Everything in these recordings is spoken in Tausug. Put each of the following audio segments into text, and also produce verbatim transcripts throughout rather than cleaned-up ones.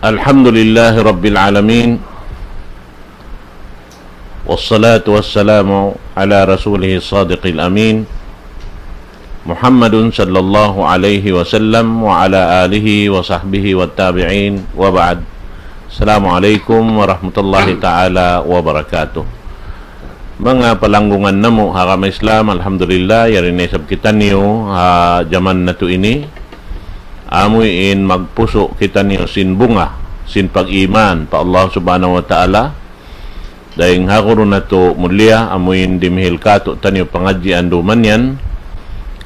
الحمد لله رب العالمين، والصلاة والسلام على رسوله الصادق الأمين، محمد صلى الله عليه وسلم وعلى آله وصحبه والتابعين، وبعد. السلام عليكم ورحمة الله تعالى وبركاته. Manga palanggungan namu' ha agama Islam, alhamdulillah, yari na isab kitaniyu ha jaman natu' ini. Amu in magpusu' kitaniyu sin bunga sin pag-iman pa Allah Subhanahu wa Ta'ala. Dayng ha guru natu' mulia, amu in dimihil kātu'niyu pangadjian duman yan.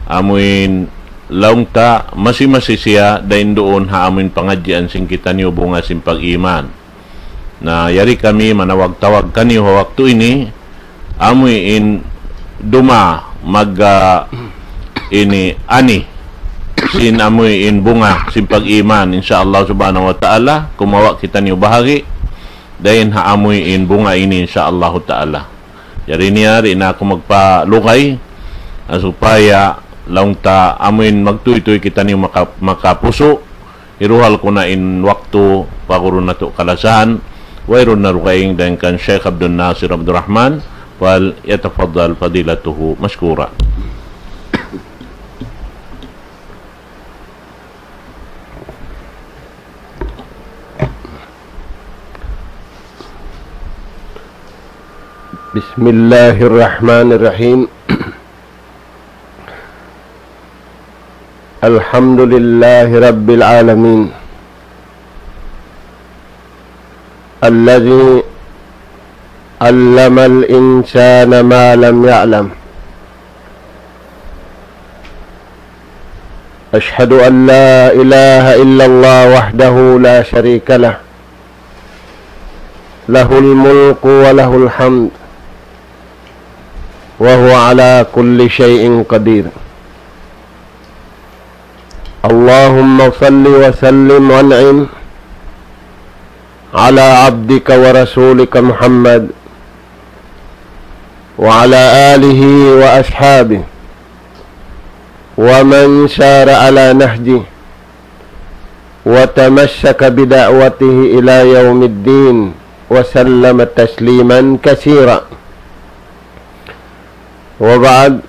Amu in laung ta masi-masi siya dayng duun ha amu in pangadjian sin kitaniyu bunga sin pag-iman. Na yari kami manawag-tawag kaniyu ha waktu ini, amu in duma mag, ah, ini ani sin amu in bunga sin pag-iman, insya Allah Subhanahu wa Ta'ala, kumawa' kitaniyu bahagi' dayng ha amu in bunga ini, insya Allah Ta'ala. Yari niya, di' na aku magpalugay, ah, supaya laung ta amu in magtuytuy kitaniyu maka-, makapusu', hiruhal ku na in waktu pa guru natu' kalasahan, wayruun na dugaing dayng kan Sheikh Abdul Nasir Abdul Rahman, فليتفضل فضيلته مشكورا. بسم الله الرحمن الرحيم. الحمد لله رب العالمين، الذي علم الإنسان ما لم يعلم. أشهد أن لا إله إلا الله وحده لا شريك له، له الملك وله الحمد، وهو على كل شيء قدير. اللهم صل وسلم وأنعم على عبدك ورسولك محمد وعلى آله وأصحابه ومن سار على نهجه وتمسك بدعوته إلى يوم الدين وسلم تسليما كثيرا. وبعد،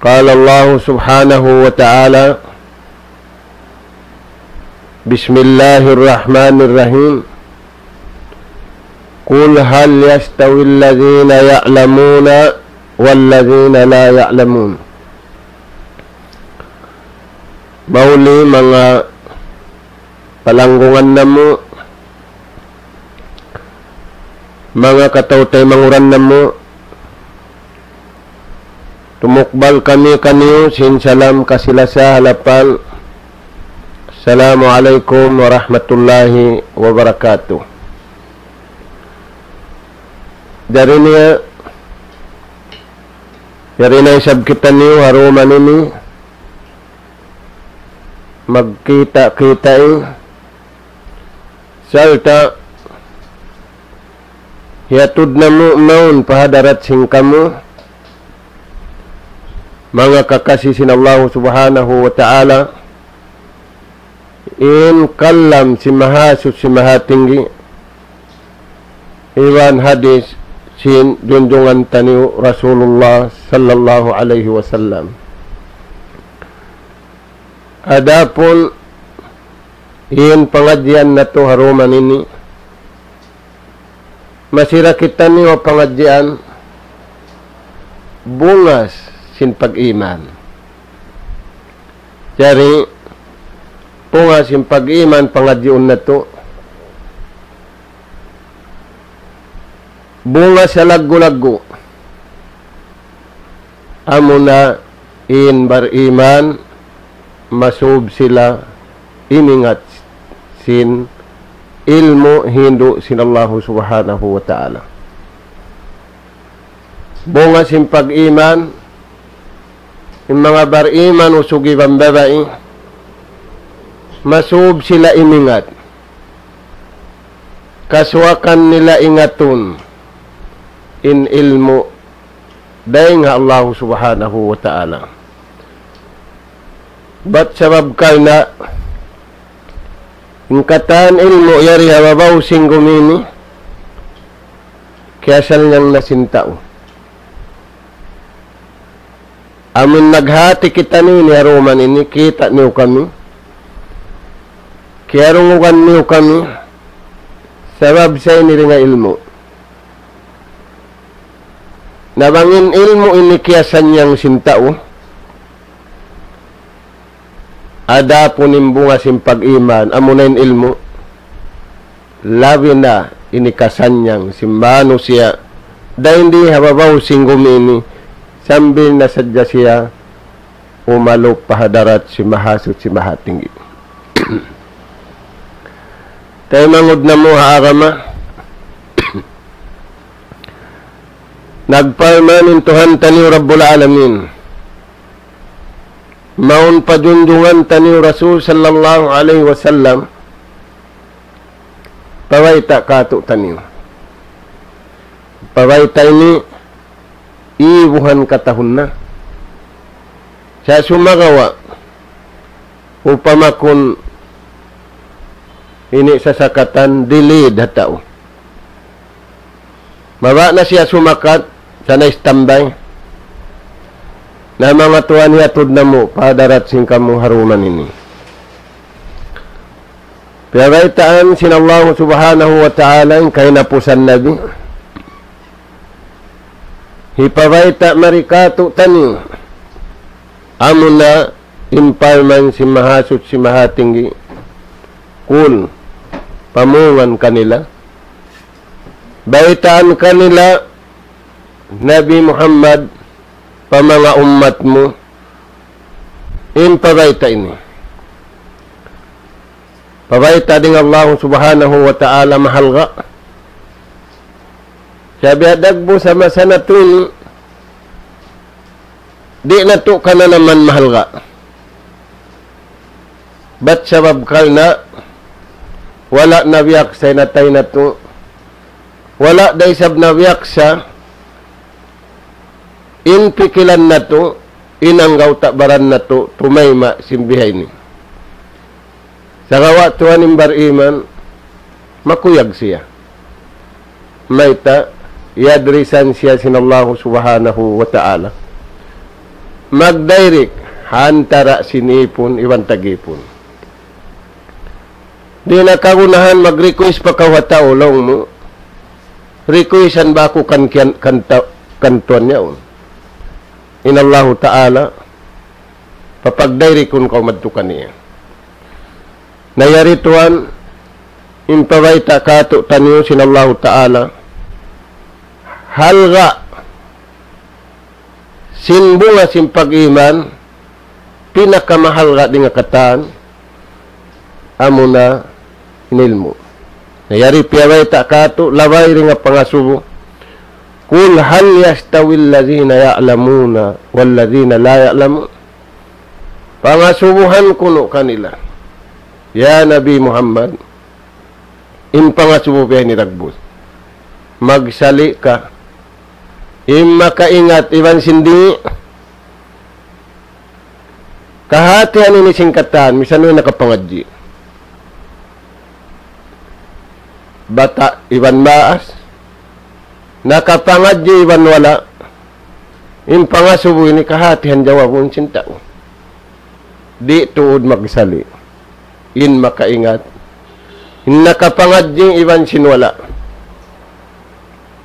قال الله سبحانه وتعالى: بسم الله الرحمن الرحيم. قل هل يستوي الذين يعلمون والذين لا يعلمون. Mauli manga palanggungan namu', manga kataw-taymanghuran namu', tumukbal kami kaniyu sin salam kasi-lasa ha lapal. Assalamu alaykum warahmatullahi wabarakatuh. Jari niya, jari na isab kitaniyu ha dum ini magkita'-kita' in sarta' hiyatud namu' mawn pa hadarat sin kamu, manga kakasi sin Allahu Subhanahu wa Ta'ala, in kalam sin Mahasuchi Mahatinggi, iban hadis sin junjungan taniyu Rasulullah sallallahu alayhi wasallam. Adapun in pangadjian natu' ha dum ini, masi da kitaniyu ha pangadjian bunga sin pag-iman. Jari, bunga sin pag-iman pangadjiun natu'. Bunga salaggu'-laggu'. Amuna in bariman, masub sila imingat sin ilmu' hindu' sin Allahu Subhanahu wa Ta'ala. Bunga sin pag-iman, in manga bariman usug iban babai, masub sila imingat. Kasuwakan nila ingatun in ilmu' dayng ha Allahu Subhanahu wa Ta'ala. Bat sabab karna' In katan ilmu' yari ha babaw sin gumi ini, kiyasannang na sin tau. Amun naghati kitaniyu ini ha dum ini, kita' niyu kami, kiyarungugan niyu kami, sabab sa ini dayn ha ilmu'. Na bang in ilmu' ini kiyasannang sin tau, adapun in bunga sin pag-iman, amuna in ilmu', labi na ini kasannang sin manusiya', dayn di ha babaw sin gumi ini, sambil na sadja siya umalup pa hadarat sin Mahasuchi Mahatinggi. Taymanghud namu' ha agama, nagparman in Tuhan taniyu Rabbul Alamin, mawn pa junjungan taniyu Rasul sallallahu alayhi wasallam, pabayta' kātu'niyu. Pabayta' ini, ibuhan katahun na. Sa' sumagawa', upama kun ini sasakatan delayed ha tau. Mabaya' na siya sumakat, sa' na-standby. Na manga tuwan, hiyatud namu' pa hadarat sin kamu ha dum ini. Piyabaytaan sin Allah Subhanahu wa Ta'ala in kahinapusan Nabi. Hipabayta' mari kātu'niyu. Amuna in parman sin Mahasuchi Mahatinggi. Qul, pamungan kanila. Baytaan kanila, Nabi Muhammad, pa manga ummat mu, in pabayta' ini. Pabayta' dayn ha Allah Subhanahu wa Ta'ala mahalga'. Sa' biya' dagbu sa masa natu' ini, di' natu' kananaman mahalga'. Bat sabab karna' wala' na biyaksa in atay natu', wala' da isab na biyaksa in pikilan natu', in anggawta' baran natu', tumayma' sin bihaini. Sagawa' tuwan in bariman, makuyag siya. Mayta', iyadrisan siya sin Allahu Subhanahu wa Ta'ala. Magdirect, ha antara' sin ipun, iban tag-ipun. Di' na kagunahan mag-request pa kaw ha tau, laung mu, requestan ba aku kan kiyan, kan ta-, kan tuwan niya, un. In Allahu Ta'ala, papagdirect kun kaw madtu kaniya. Na yari tuwan, in pabayta' kātu'niyu sin Allahu Ta'ala, halga' sin bunga sin pag-iman, pinakamahalga' dayn ha katan, amuna in ilmu'. Na yari piyabayta' kātu', labay dayn ha pangasubu. قل هل يستوي الذين يعلمون والذين لا يعلمون. Pangasubuhan kunu' kanila, ya Nabi Muhammad, in pangasubu biya' ini dagbus. Magsali' ka. In makaingat iban sin di'. Kahatihan ini sin katan, misan way nakapangadji'. Bata' iban maas, nakapangadji' iban wala', in pangasubu ini kahatihan jawabun sin tau. Di' tuud magsali'. In makaingat, in nakapangadji' iban sin wala'.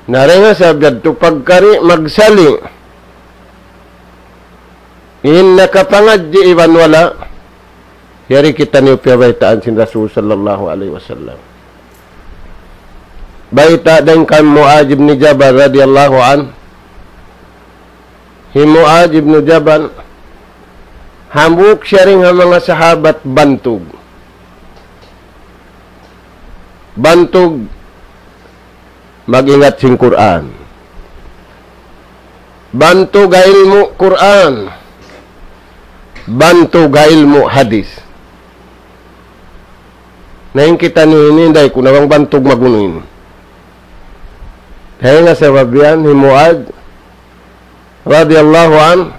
Na dayn ha sabab yadtu pagkari magsali'. In nakapangadji' iban wala', yari kitaniyu piyabaytaan sin Rasul sallallahu alayhi wasallam. Bayta' dayn kan Muadz ibn Jabal radiyallahu anhu. Hi Muadz ibn Jabal, hambuuk siya dayn ha manga sahabat bantug. Bantug mag-ingat sin Qur'an. Bantug ha ilmu' Qur'an. Bantug ha ilmu' hadis. Na in kitaniyu ini, dayn ku na bang bantug magunu ini. Dayn ha sabab yan, hi Muadz radiyallahu anhu,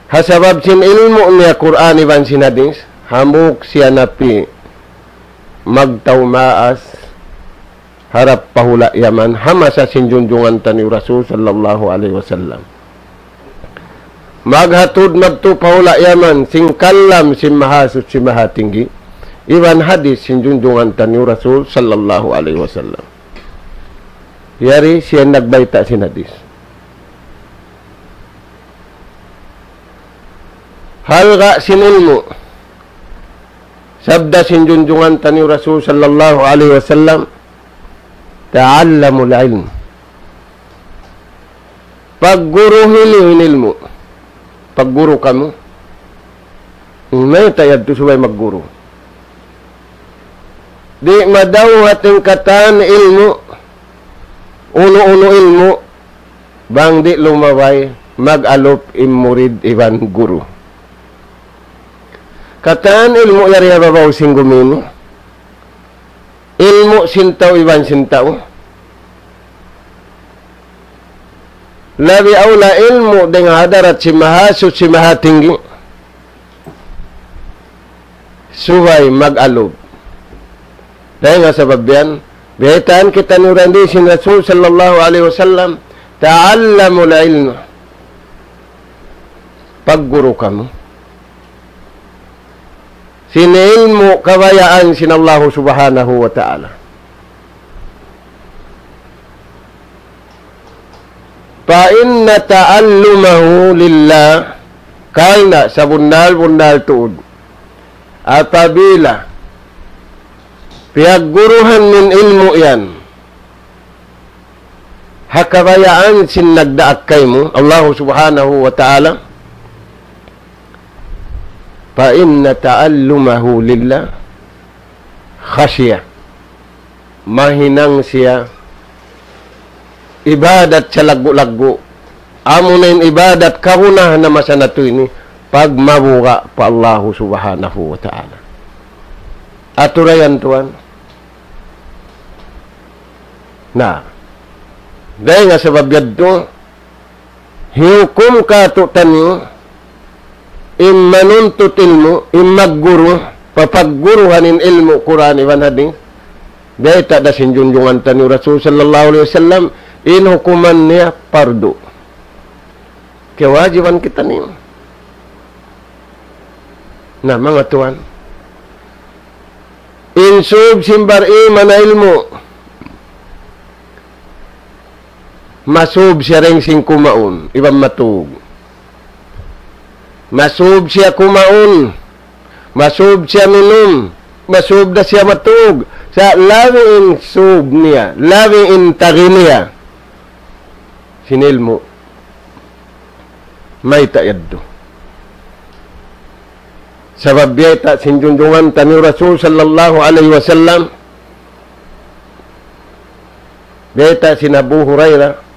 ha sabab sin ilmu' niya Qur'an iban sin hadis, hambuuk siya napi' magtau maas harap pa hula' Yaman, ha masa sin junjungan taniyu Rasul sallallahu alayhi wasallam. Maghatud madtu pa hula' Yaman, sin kalam sin Mahasuchi Mahatinggi, iban hadith sin junjungan taniyu Rasul sallallahu alayhi wasallam. Yari siya nagbayta' sin hadith. Halga' sin ilmu'. Sabda sin junjungan taniyu Rasul sallallahu alayhi wasallam, "Ta'allamul ilm." Pagguruhi niyu in ilmu'. Pagguru kamu. Mayta' yadtu subay magguru? Di' madaw ha tingkatan ilmu', unu-unu ilmu', bang di' lumabay, mag-alup in murid iban guru. Katan ilmu' yari ha babaw sin gumi ini. Ilmu' sin tau iban sin tau. Labi awla ilmu' dayn ha hadarat sin Mahasuchi Mahatinggi. Subay mag-alup. Dayn ha sabab yan, biyaytaan kitaniyu dayn di sin Rasul sallallahu alayhi wasallam, "Ta'allamul ilm." Pagguru kamu. Sin ilmu' kabayaan sin Allahu subhanahu wa ta'ala. فإن تعلمه لله, karna' sabunnal-bunnal tuud, apabila piyagguruhan niyu in ilmu' yan ha kabayaan sin nagdaak kaymu, Allahu subhanahu wa ta'ala, فإن تعلمه لله خشية. Mahinang siya ibadat salaggu'-laggu'. Amuna in ibadat kagunahan ha masa natu' ini, pagmabuga' pa Allahu subhanahu wa ta'ala. Atura yan, tuwan. Na, dayn ha sabab yadtu, hiyukum kātu'niyu, in manuntut ilmu', in magguru, papagguruhan in ilmu' Qur'an iban hadith, bayta' da sin junjungan taniyu Rasul sallallahu alayhi wasallam, in hukuman niya pardu. Kiyawajiban kitaniyu. Na, manga tuwan. In sūb sin bar-iman ha ilmu'. Masūb siya dayn sin kumaun, iban matūg. Masūb siya kumaun, masūb siya minum, masūb da siya matūg. Sa' labi in sūb niya, labi in tagi niya sin ilmu'. Mayta' yadtu? Sabab biyayta' sin junjungan taniyu Rasul sallallahu alayhi wasallam, biyayta' sin Abu Hurairah,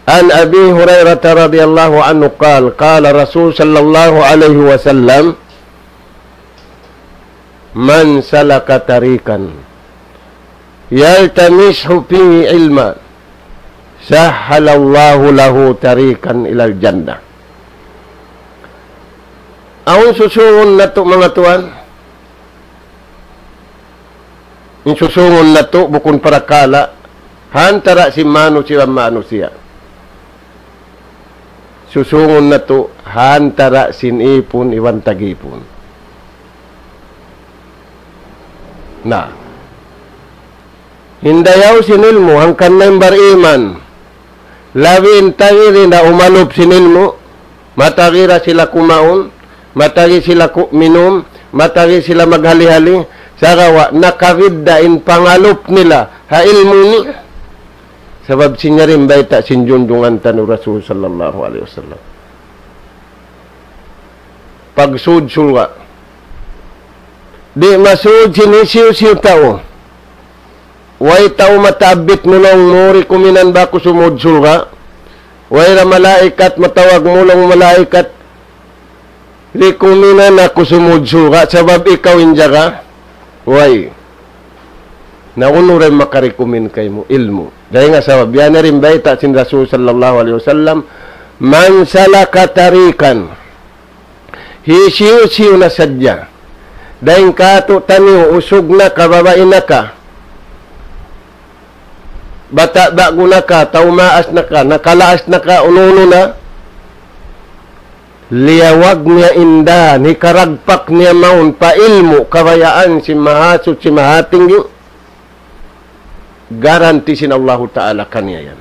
عن أبي هريرة رضي الله عنه قال، قال رسول صلى الله عليه وسلم، من سلك طريقا يلتمس فيه علما سهل الله له طريقا إلى الجنة. Awn susungun natu', manga tuwan. In susungun natu' bukun parakala' ha antara' sin manusiya' iban manusiya'. Susungun natu' ha antara' sin ipun iban tag-ipun. Na, in dayaw sin ilmu', hangkan na in bar-iman. Labi in tagi nila umalup sin ilmu', matagi da sila kumaun, matagi sila ku-, minum, matagi sila maghali-hali, sagawa' nakabidda' in pangalup nila ha ilmu' ini. Sabab sin yari in bayta' sin junjungan taniyu Rasul sallallahu alayhi wasallam. Pagsūd surga'. Di' masūd sin hisiyu-siyu tau. Way tau matabbit mulung mu, rikuminan ba aku sumūd surga'? Way da malaikat matawag mulung malaikat, rikuminan aku sumūd surga', sabab ikaw in jaga? Way. Na unu da in makarikumin kaymu? Ilmu'. Dayn ha sabab yan na in bayta' sin Rasul sallallahu alayhi wasallam, من سلك طريقا Hisiyu-siyu na sadja. Dayn katu' taniyu, usug na ka, babai na ka, bata' ba'gu na ka, tau maas na ka, nakalaas na ka, unu-unu na, liyawag niya in dan, hikaragpak niya mawn pa ilmu', kabayaan sin Mahasuchi Mahatinggi, garanti sin Allahu Ta'ala kaniya yan.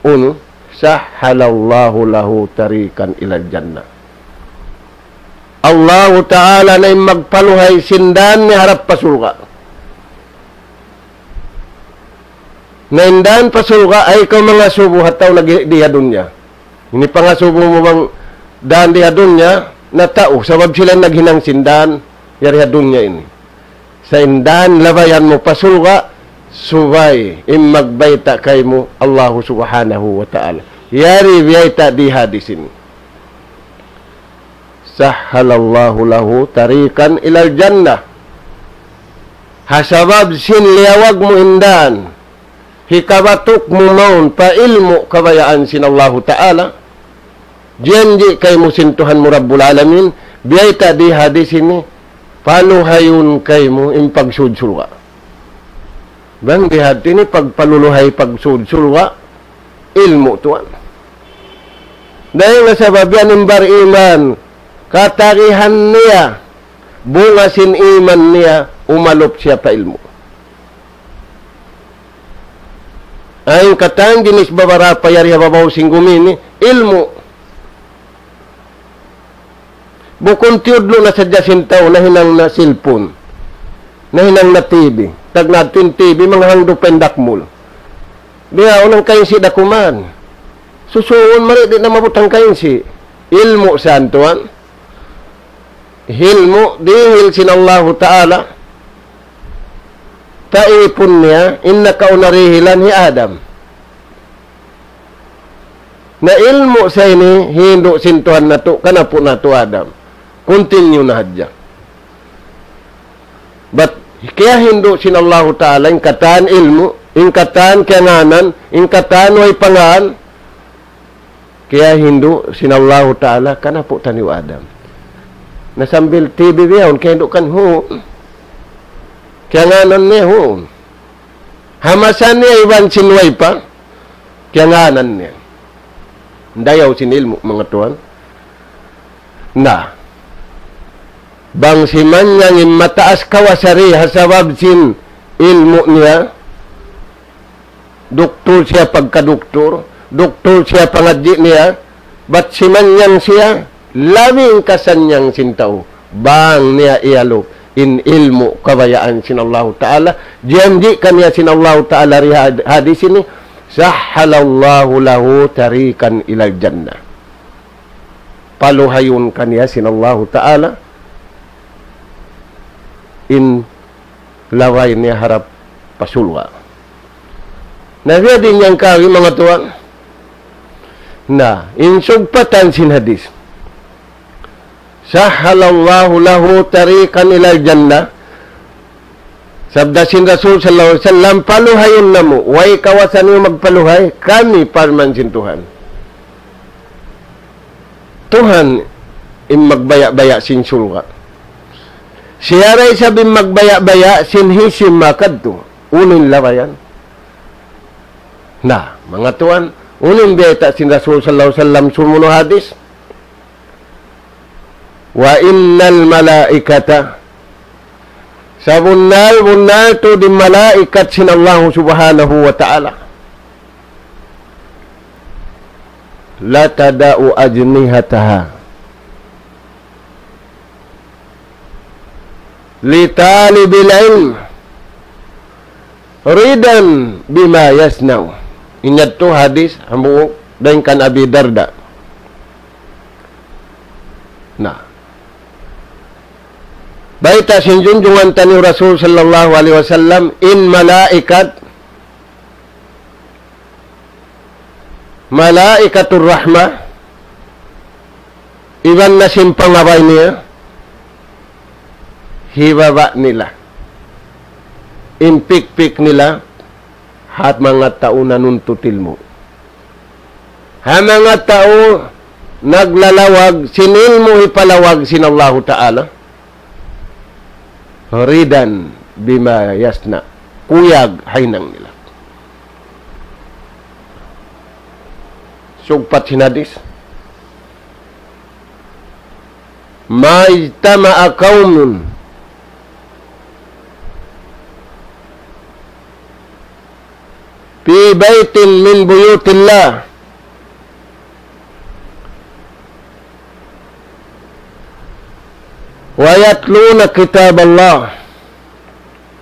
Unu, سهل الله له طريقا إلى الجنة. Allahu Ta'ala na in magpaluhay sin dan niya harap pa surga'. Na in dan pa surga', ayaw kaw mangasubu ha tau nag-, di ha dunya. Ini pangasubu mu bang dan di ha dunya, na tau, sabab sila in naghinang sin dan, yari ha dunya ini. Sa' in dan labayan mu pa surga', subay in magbayta' kaymu Allahu Subhanahu wa Ta'ala. Yari biyayta' di hadis ini. سهل الله له طريقا إلى الجنة. Ha sabab sin liyawag mu in dan, hikabatuk mu mawn pa ilmu' kabayaan sin Allahu Ta'ala, janji' kaymu sin Tuhan mu Rabbul Alamin, biyayta' di hadis ini, paluhayun kaymu in pagsud surga'. Bang di hadis ini pagpaluluhay pagsud surga', ilmu' tuwan. Dayn ha sabab yan in bariman, katarihan niya, bunga sin iman niya, umalup siya pa ilmu'. Ayn katan ginis babarapa yari ha babaw sin gumi ini, ilmu'. Bukun tiyudlu' na sadja sin tau, nahinang na cellphone. Nahinang na T V. Tagnaan tu in T V, manghangdu pa in dakmul. Biya' unang kainsi' da kuman. Susungun mari di' na mabutang kainsi'. Ilmu' san tuwan. Ilmu' dihil sin Allahu Ta'ala. Taipun niya, in nakauna dihilan hi Adam. Na ilmu' sa ini, hindu' sin Tuhan natu', kanapu' natu' Adam. Continue na hadja. Bat, kiyahindu' sin Allahu Ta'ala, in katan ilmu', in katan kiyangānan, in katan way pangān, kiyahindu' sin Allahu Ta'ala, kanapu' taniyu Adam. Na sambil T V bihaun, kiyahindu' kan hu. Kiyangānan niya hu. Ha masa niya iban sin way pa, kiyangānan niya. Dayaw sin ilmu', manga tuwan. Na, bang simanyang in mataas kawasa di ha sabab sin ilmu' niya, duktur siya pagkaduktur, duktur siya pangadji' niya, bat simanyang siya, labi in kasanyang sin tau. Bang niya iyalup in ilmu' kabayaan sin Allahu Ta'ala, janji' kaniya sin Allahu Ta'ala di had-, hadis ini, سهل الله له طريقا إلى الجنة. Paluhayun kaniya sin Allahu Ta'ala in laway niya harap pa surga'. Na biya' diin yan kaagi, manga tuwan. Na, in sugpatan sin hadis. سهل الله له طريقا إلى الجنة. Sabda sin Rasul sallallahu alayhi wasallam, paluhayun namu', way kawasa niyu magpaluhay, kami parman sin Tuhan. Tuhan in magbaya'-baya' sin surga'. Siya da isab in magbaya'-baya' sin hisi makadtu. Unu in labayan? Na, manga tuwan, unu in biyayta' sin Rasul sallallahu alayhi wasallam sumunu' hadis? وإن الملائكة, sabunnal-bunnal tuud in malaikat sin Allahu Subhanahu wa Ta'ala, لتضع أجنحتها لطالب العلم رضا بما يصنع. In yadtu hadis hambuuk dayn kan Abi Darda. Na, bayta' sin junjungan taniyu Rasul sallallahu alayhi wasallam, in malaikat, malaikatur rahmah, iban na sin pangabay niya, hibaba' nila in pikpik nila ha manga tau nanuntut ilmu'. Ha manga tau naglalawag sin ilmu' hipalawag sin Allahu Ta'ala, رضا بما يصنع, kuyag ha hinang nila. Sugpat sin hadith, ما اجتمع قوم في بيت من بيوت الله ويتلون كتاب الله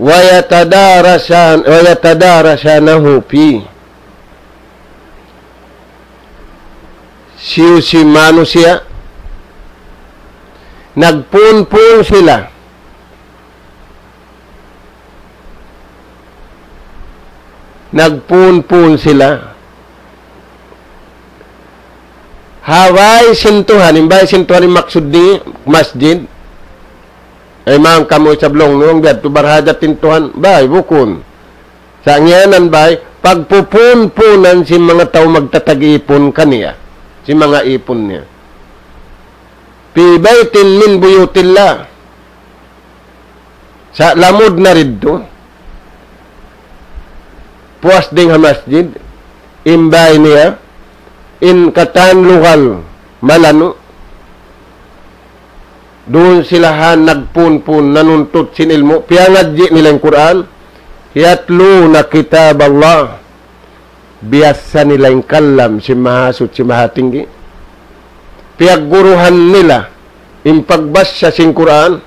ويتدارسان-، ويتدارسونه فيه. Hisiyu-siyu manusiya', nagpunpun sila. Nagpunpun sila ha bāy sin Tuhan. In bāy sin Tuhan in maksud di masjid. Ay, mayan kamu isab laung niyu, biya' tu barhajat in Tuhan. Bāy, bukun. Sa' ngiyanan bāy, pagpupunpunan sin manga tau magtatag-ipun kaniya, sin manga ipun niya. في بيت من بيوت الله. Sa' lamud na didtu, puas dayn ha masjid, in bāy niya, in katan lugal malanu', duun sila ha nagpunpun, nanuntut sin ilmu', piyangadji' nila in Qur'an, يتلون كتاب الله, biyassa nila in kalam sin Mahasuchi Mahatinggi, piyagguruhan nila in pagbassa sin Qur'an,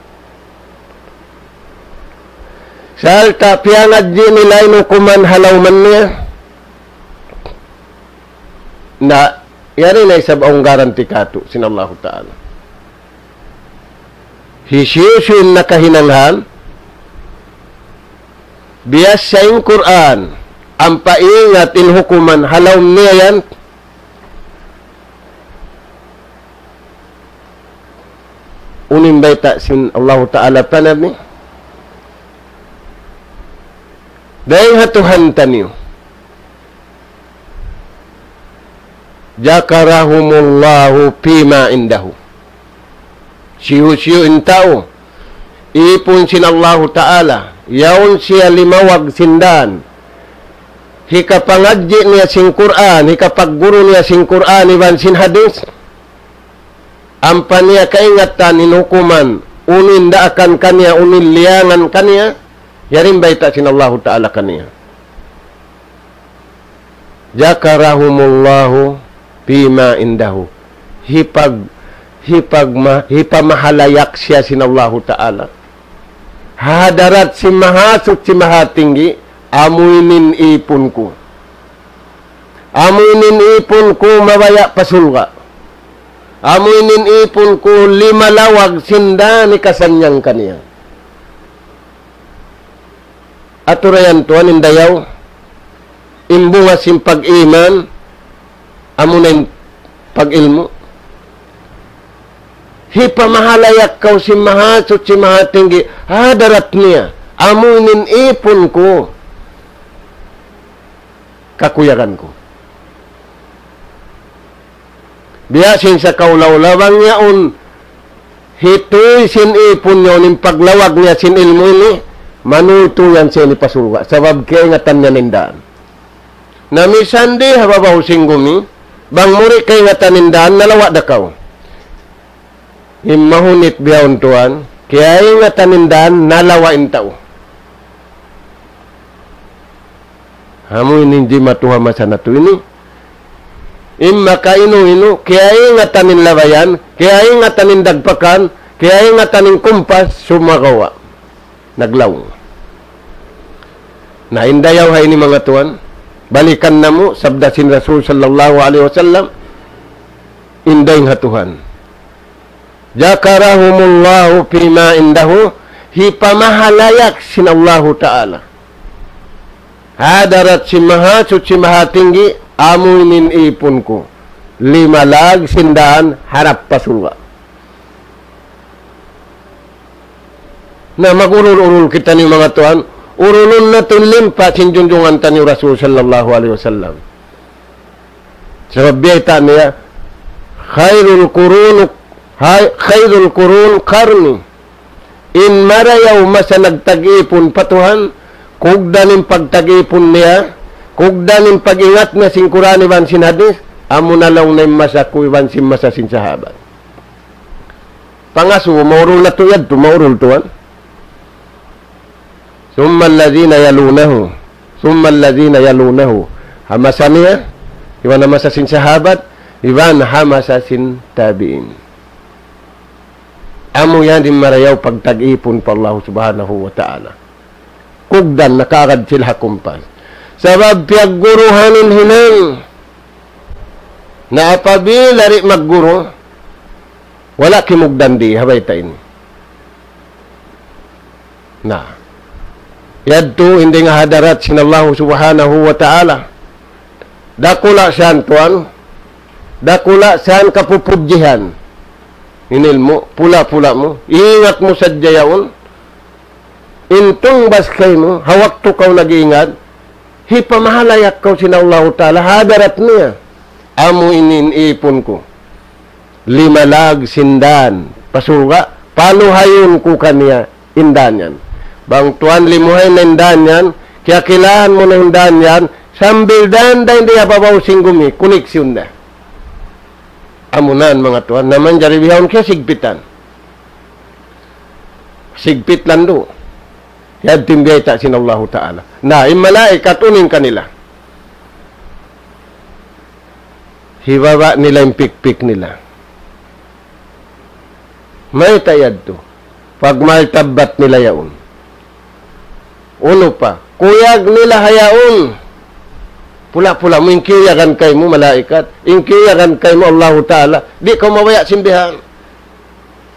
sarta' piyangadji' nila in hukuman ha lawm niya, na yari na isab awn garanti kātu' sin Allahu Ta'ala. Hisiyu-siyu in nakahinang han, biyassa in Qur'an, ampa ingat in hukuman ha lawm niya yan, unu in bayta' sin Allahu Ta'ala pa Nabi, dayn ha Tuhan taniyu. ذكرهم الله فيمن عنده. Hisiyu-siyu in tau, ipun sin Allahu Ta'ala, yaun siya limawag sin dan, hikapangadji' niya sin Qur'an, hikapagguru niya sin Qur'an iban sin hadith, ampa niya kaingatan in hukuman, unu in daakan kaniya, unu in liyangan kaniya, yari in bayta' sin Allahu Ta'ala kaniya. ذكرهم الله فيمن عنده. Hipag-, hipagma-, hipamahalayak siya sin Allahu Ta'ala ha hadarat sin Mahasuchi Mahatinggi, amu ini in ipun ku. Amu ini in ipun ku mabaya' pa surga'. Amu ini in ipun ku limalawag sin dan hikasannyang kaniya. Atura yan tuwan in dayaw, in bunga sin pag-iman, amuna in pag-ilmu'. Hipamahalayak kaw sin Mahasuchi Mahatinggi, ha hadarat niya, amu ini in ipun ku, kakuyagan ku. Biya' sin sakaula-ula bang yaun hituy sin ipun niya, unu in paglawag niya sin ilmu' ini, manuytuy yan siya ini pa surga'. Sabab kaingatan niya in dan. Na misan di ha babaw sin gumi, bang mu di' kaingatan in dan, nalawa' da kaw. In mahunit bihaun tuwan, kaingatan in dan, nalawa' in tau. Amu ini in jimatu ha masa natu' ini. In makainu-inu, kaingatan in labayan, kaingatan in dagpakan, kaingatan in kumpas, sumagawa' naglaung. Na in dayaw ha ini manga tuwan, balikan namu' sabda sin Rasul sallallahu alayhi wasallam, in dayng ha Tuhan. ذكرهم الله فيمن عنده, hipamahalayak sin Allahu Ta'ala ha hadarat sin Mahasuchi Mahatinggi, amu ini in ipun ku, limalag sin dan harap pa surga'. Na magurul-urul kitaniyu manga tuwan, urulun natu' in limpa sin junjungan taniyu Rasul sallallahu alayhi wasallam. Sabab biyayta' niya, خير القرون، خير القرون قرني. In marayaw masa nagtag-ipun pa Tuhan, kugdan in pagtag-ipun niya, kugdan in pag-ingat niya sin Qur'an iban sin hadith, amuna laung niya in masa ku iban sin masa sin sahabat. Pangasubu, maurul na tuud yadtu, maurul tuwan. ثم الذين يلونهم، ثم الذين يلونهم. Ha masa niya, iban ha masa sin sahabat, iban ha masa sin tabi'in. Amu yan in marayaw pagtag-ipun pa Allah Subhanahu wa Ta'ala. Kugdan nakaagad sila ha kumpas. Sabab piyagguruhan in hinang. Na apabila di' magguru, wala' kimugdan di' ha bayta' ini. Na, yadtu in dayn ha hadarat sin Allah Subhanahu wa Ta'ala. Dakula' siyan tuwan, dakula' siyan kapupudjihan. In ilmu', pula-pula mu, ingat mu sadja yaun. In tungbas kaymu, ha waktu kaw nag-ingat, hipamahalayak kaw sin Allahu Ta'ala, ha hadarat niya. Amu ini in ipun ku. Lima lāg sin dān pa surga', paluhayun ku kaniya in dān yan. Bang tuwan limuhay na in dān yan, kiyakilahan mu na in dān yan, sambil dān da in di ha babaw sin gumi, koneksyon na. Amu na yan, manga tuwan, na manjari bihaun kiyasigpitan. Sigpit landu'. Yadtu in biyayta' sin Allahu Ta'ala. Na, in malaikat unu in kanila. Hibaba' nila in pikpik nila. Mayta' yadtu. Pagmaltabbat nila yaun. Unu pa. Kuyag nila ha yaun. Pula-pula mu, in kiyuyagan kaymu malaikat. In kiyuyagan kaymu Allahu Ta'ala. Di' kaw mabaya' sin bihan.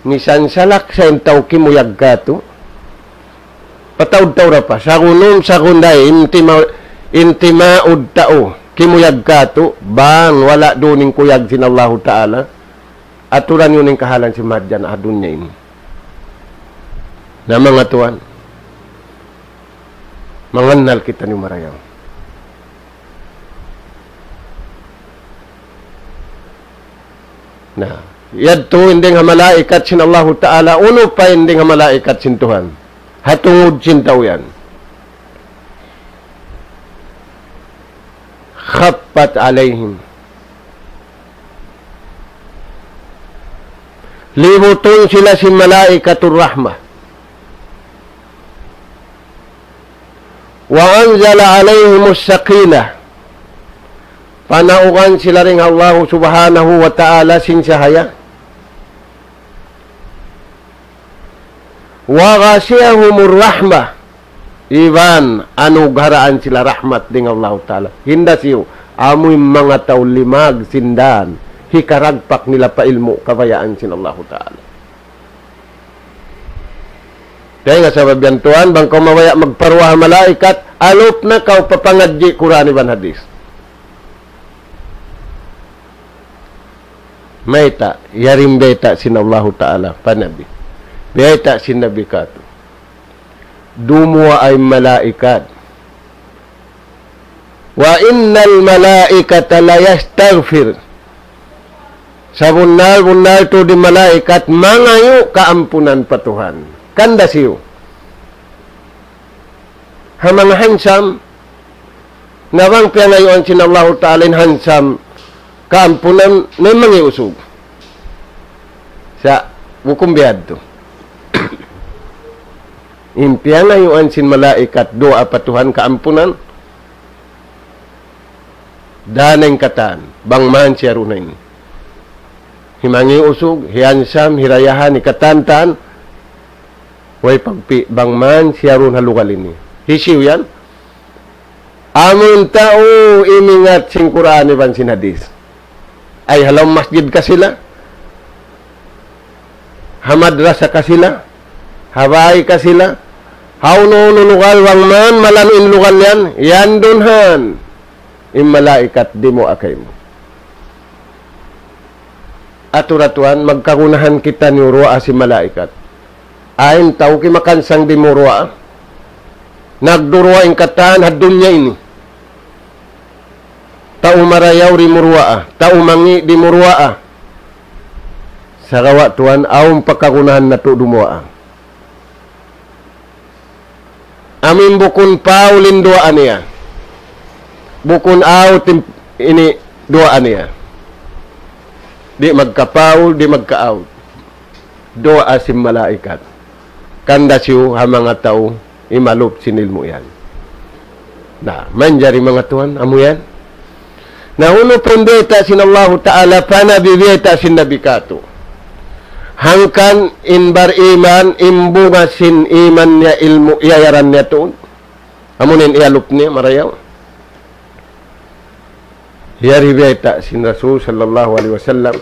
Misan salak sa in tau kimuyag katu'. Pataud-taud da pa. Sagunum, sagunday, in tima-, in timaud tau kimuyag katu', bang wala' duun in kuyag sin Allahu Ta'ala, aturan yun in kahalan sin mahadjan ha dunya ini. Na manga tuwan, mangannal kitaniyu marayaw. Na, yadtu in dayn ha malaikat sin Allahu Ta'ala, unu pa in dayn ha malaikat sin Tuhan. Ha tungud sin tau yan. خفت عليهم. Libutun sila sin malaikatur rahmah. وأنزل عليهم السكينة. Panaugan sila dayn ha Allahu Subhanahu wa Ta'ala sin sahaya. وغشيهم الرحمة. Iban anugaraan sila rahmat dayn ha Allahu Ta'ala. Hinda siyu, amu in manga tau limag sin dān, hikaragpak nila pa ilmu' kabayaan sin Allahu Ta'ala. Dayn ha sabab yan tuwan, bang kaw mabaya' magparuwa ha malaikat, alup na kaw pa pangadji' Qur'an iban hadith. Mayta', yari in bayta' sin Allahu Ta'ala pa Nabi. Bayta' sin Nabi katu'. Dumuwaa in malaikat. وإن الملائكة ليستغفر. Sabunnal-bunnal tuud in malaikat mangayu' kaampunan pa Tuhan. Kanda siyu. Ha manga hansam, na bang piyangayuan sin Allahu Ta'ala in hansam kaampunan, na in mangi' usug. Sa', hukum biyadtu. In piyangayuan sin malaikat duwaa pa Tuhan kaampunan, dana in katan, bang man siya duun na ini. Himangi' usug, hiyansam, hirayahan, hikatan-tan, way pagpi' bang man siya duun ha lugal ini. Hisiyu yan? Amun tau imingat sin Qur'an iban sin hadith. Ay, ha lawm masjid ka sila, ha madrasa ka sila, ha bāy ka sila, ha unu-unu lugal bang man, malanu' in lugal yan, yan duun han in malaikat dimuwaa kaymu. Atura tuwan, magkagunahan kitaniyu duwaa sin malaikat. Ayn tau kimakansang dimuwaa. Nagduruwaa in katan ha dunya ini. Tau marayaw dimuwaa, tau mangi' dimuwaa. Sagawa' tuwan, awn pakagunahan natu' dumuwaa. Amin bukun paul in duwaa niya. Bukun out in, ini duwaa niya. Di' magkapaul, di' magka-out. Duwaa sin malaikat. Kanda siyu ha manga tau imalup sin ilmu' yan. Na, manjari manga tuwan, amu yan. Na unu pa in biyayta' sin Allahu Ta'ala pa Nabi, biyayta' sin Nabi katu'. Hangkan in bariman, in bunga sin iman niya ilmu' iyayaran niya tuud. Amu in iyalup niya marayaw. Yari biyayta' sin Rasul sallallahu alayhi wasallam.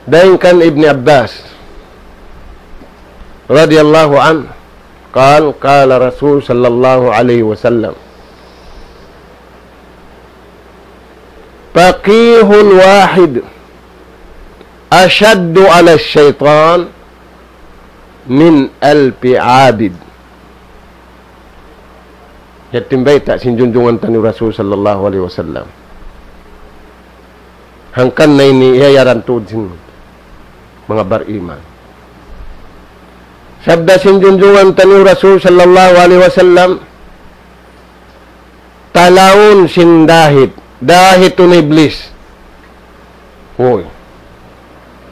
Dayn kan Ibni Abbas radiyallahu anhu, قال قال رسول صلى الله عليه وسلم: فقيه واحد أشد على الشيطان من ألف عابد. Yadtu in bayta' sin junjungan taniyu Rasul sallallahu alayhi wasallam. Hangkan na ini iyayaran tuud sin manga bariman. Sabda sin junjungan taniyu Rasul sallallahu alayhi wasallam, talaun sin dahit, dahitun iblis. Uy.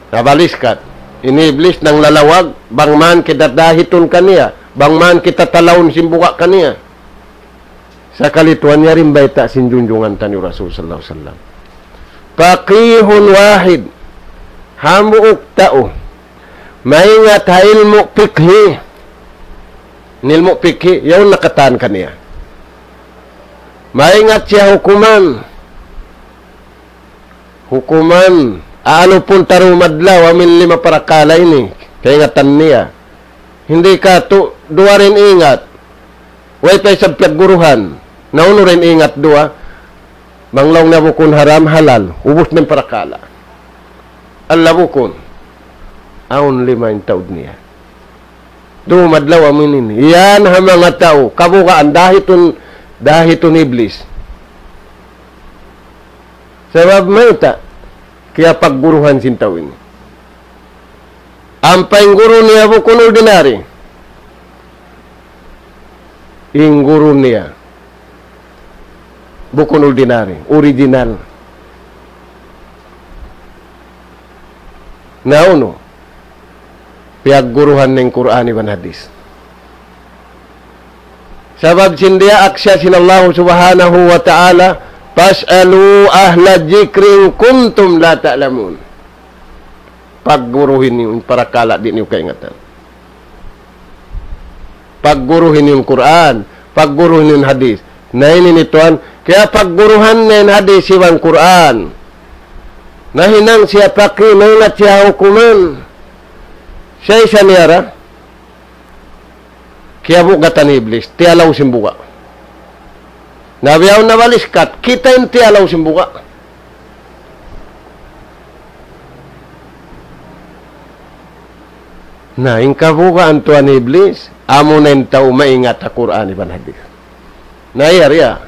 Nabaliskat. Ini iblis nanglalawag, bang man kita dahitun kaniya, bang man kita talaun sin buga' kaniya. Sakali tuwan, yari in bayta' sin junjungan taniyu Rasul sallallahu alayhi wasallam. فقيه واحد, hambuuk tau maingat ha ilmu' pikhi. In ilmu' pikhi, yaun nakatan kaniya. Maingat siya hukuman. Hukuman, anu pun taru madlaw, amin lima parakala' ini, kaingatan niya. Hindi katu', duwa da in ingat. Way pa isab piyagguruhan. Na unu da in ingat duwa? Bang laung niya bukun haram, halal. Ubus na in parakala'. Alla bukun. Awn lima in taud niya. Dumadlaw amu ini. Yan ha manga tau. Kabugaan dahitun, dahitun iblis. Sabab mayta', kiyapagguruhan sin tau ini. Ampa in guru niya bukun ordinary. In guru niya bukun ordinary, original. Na unu, piyagguruhan niya in Qur'an iban hadith. Sabab sin diyaak siya sin Allah subhanahu wa ta'ala, فاسألوا أهل الذكر إن كنتم لا تعلمون. Pagguruhi niyu in parakala' di' niyu kaingatan. Pagguruhi niyu in Qur'an, pagguruhi niyu in hadith. Na ini ni tuwan, kiyapagguruhan niya in hadith iban Qur'an. Nahinang siya paki, naingat siya hukuman. Siya isa niya ra. Kiyabugatan ni iblis, tiyalaw sin buga'. Na bihaun nabaliskat, kita' in tiyalaw sin buga'. Na, in kabugaan tuwan ni iblis, amu na in tau maingat ha Qur'an iban hadith. Na, yari ya.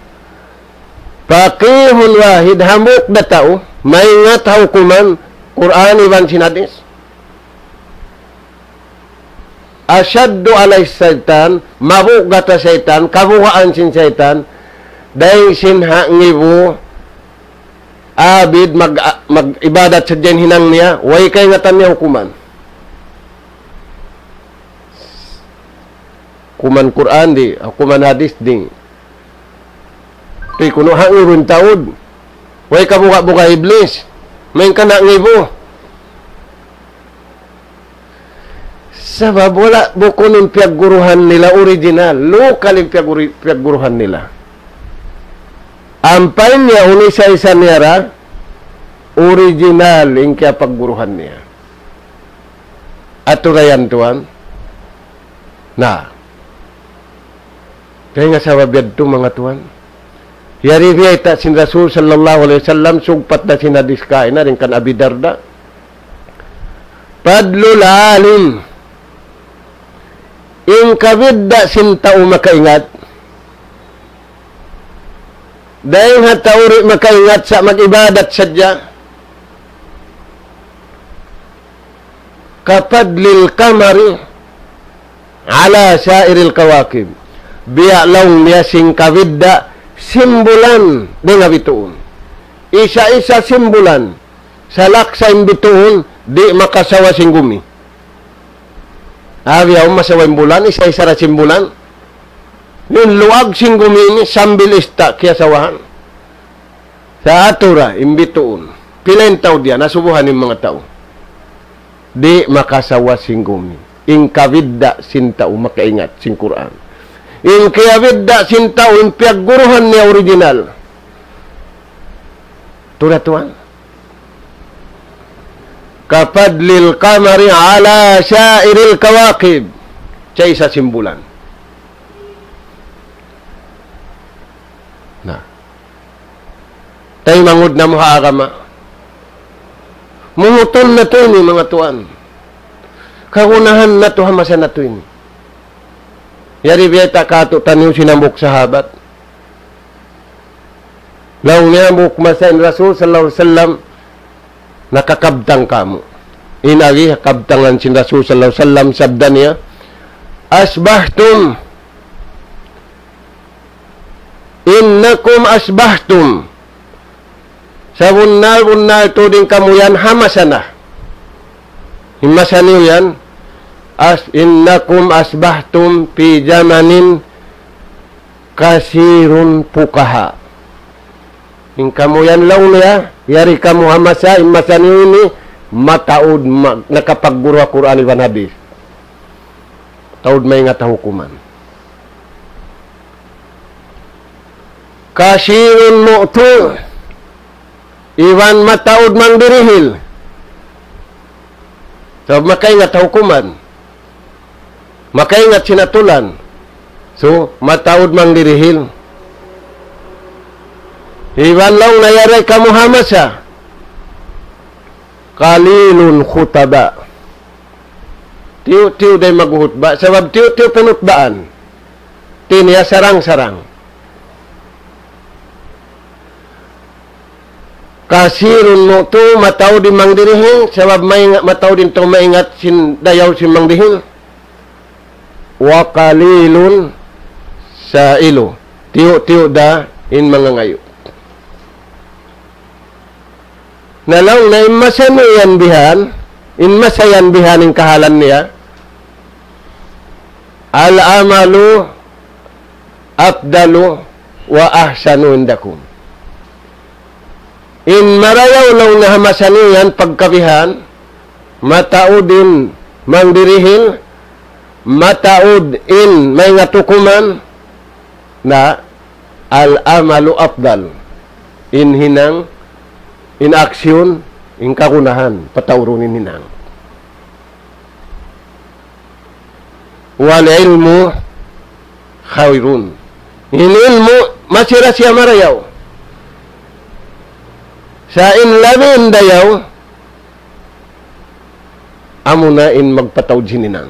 فقيه واحد, hambuuk da tau, maingat ha hukuman Qur'an iban sin hadith. أشد على الشيطان, mabugat ha saytan, kabugaan sin saytan, dayn sin ha ngibu, abid, mag, mag-ibadat sadja in hinang niya, way kaingatan niya hukuman. Hukuman Qur'an di', hukuman hadith di'. Tuy kunu' ha ngibu in taud. Way kabuga'-buga' iblis. Main ka na ngibu. Sabab wala' bukun in piyagguruhan nila original. Lokal in piyaguri-, piyagguruhan nila. Ampa in niya unu, isa-isa niya ra original in kiyapagguruhan niya. Atu ra yan tuwan. Na. Dayn ha sabab yadtu manga tuwan. Yari biyayta' sin Rasul sallallahu alayhi wasallam, sugpat da sin hadith kaina dayn kan Abi Darda. فضل العالم. In kabidda' sin tau makaingat. Dayn ha tau di' makaingat sa' mag-ibadat sadja. كفضل القمر على سائر الكواكب. Biya' laung niya sin kabidda' sin bulan dayn ha bituun. Isa-isa sin bulan, salaksa in bituun, di' makasawa sin gumi. Abi awn masawa in bulan, isa-isa ra sin bulan. In luag sin gumi ini sambil ista' kiyasawahan. Sa' atura, in bituun. Pila in taud yan, asubuhan in manga tau. Di' makasawa sin gumi. In kabidda' sin tau makaingat sin Qur'an. In kiyabidda' sin tau, in piyagguruhan niya original. Tura tuwan. كفضل القمر على سائر الكواكب. Sa' isa sin bulan. Na. Taymanghud namu' ha agama. Mungutun natu' ini, manga tuwan. Kagunahan natu' ha masa natu' ini. Yari biyayta' kātu'niyu sin hambuuk sahabat. Laung niya hambuuk masa in Rasul sallallahu alayhi wasallam nakakabtang kāmu'. In agi kabtangan sin Rasul sallallahu alayhi wasallam, sabda niya, أصبحتم إنكم أصبحتم. Sabunnal-bunnal tuud in kamu yan ha masa na. In masa niyu yan, as-, إنكم أصبحتم في زمن كثير الفقهاء. In kamu yan laung niya, yari kamu ha masa, in masa niyu ini, mataud ma-, nakapagguru ha Qur'an iban hadith. Taud maingat ha hukuman. كثير المؤتة. Iban mataud mangdirihil. Sabab makaingat ha hukuman. Makaingat sin atulan. So, mataud mangdirihil. Iban laung niya yari kamu ha masa. قليل الخطباء. Tiyu'-tiyu' da in maghutba', sabab tiyu'-tiyu' pinutbaan. Di' niya sarang-sarang. كثير المؤتة, mataud in mangdirihil, sabab maingat, mataud in tau maingat sin dayaw sin mangdirihil. وقليل السائل. Tiyu'-tiyu' da in mangangayu'. Na laung niya in masa niyu yan bihan, in masa yan bihan in kahalan niya. العمل أفضل وأحسن عندكم. In marayaw laung niya ha masa niyu yan pagkabihan, mataud in mangdirihil, mataud in maingat hukuman, na العمل أفضل. In hinang, in action, in kagunahan, pataurun in hinang. والعلم خير. In ilmu', masi ra siya marayaw. Sa' in labi in dayaw, amuna in magpataud sin hinang.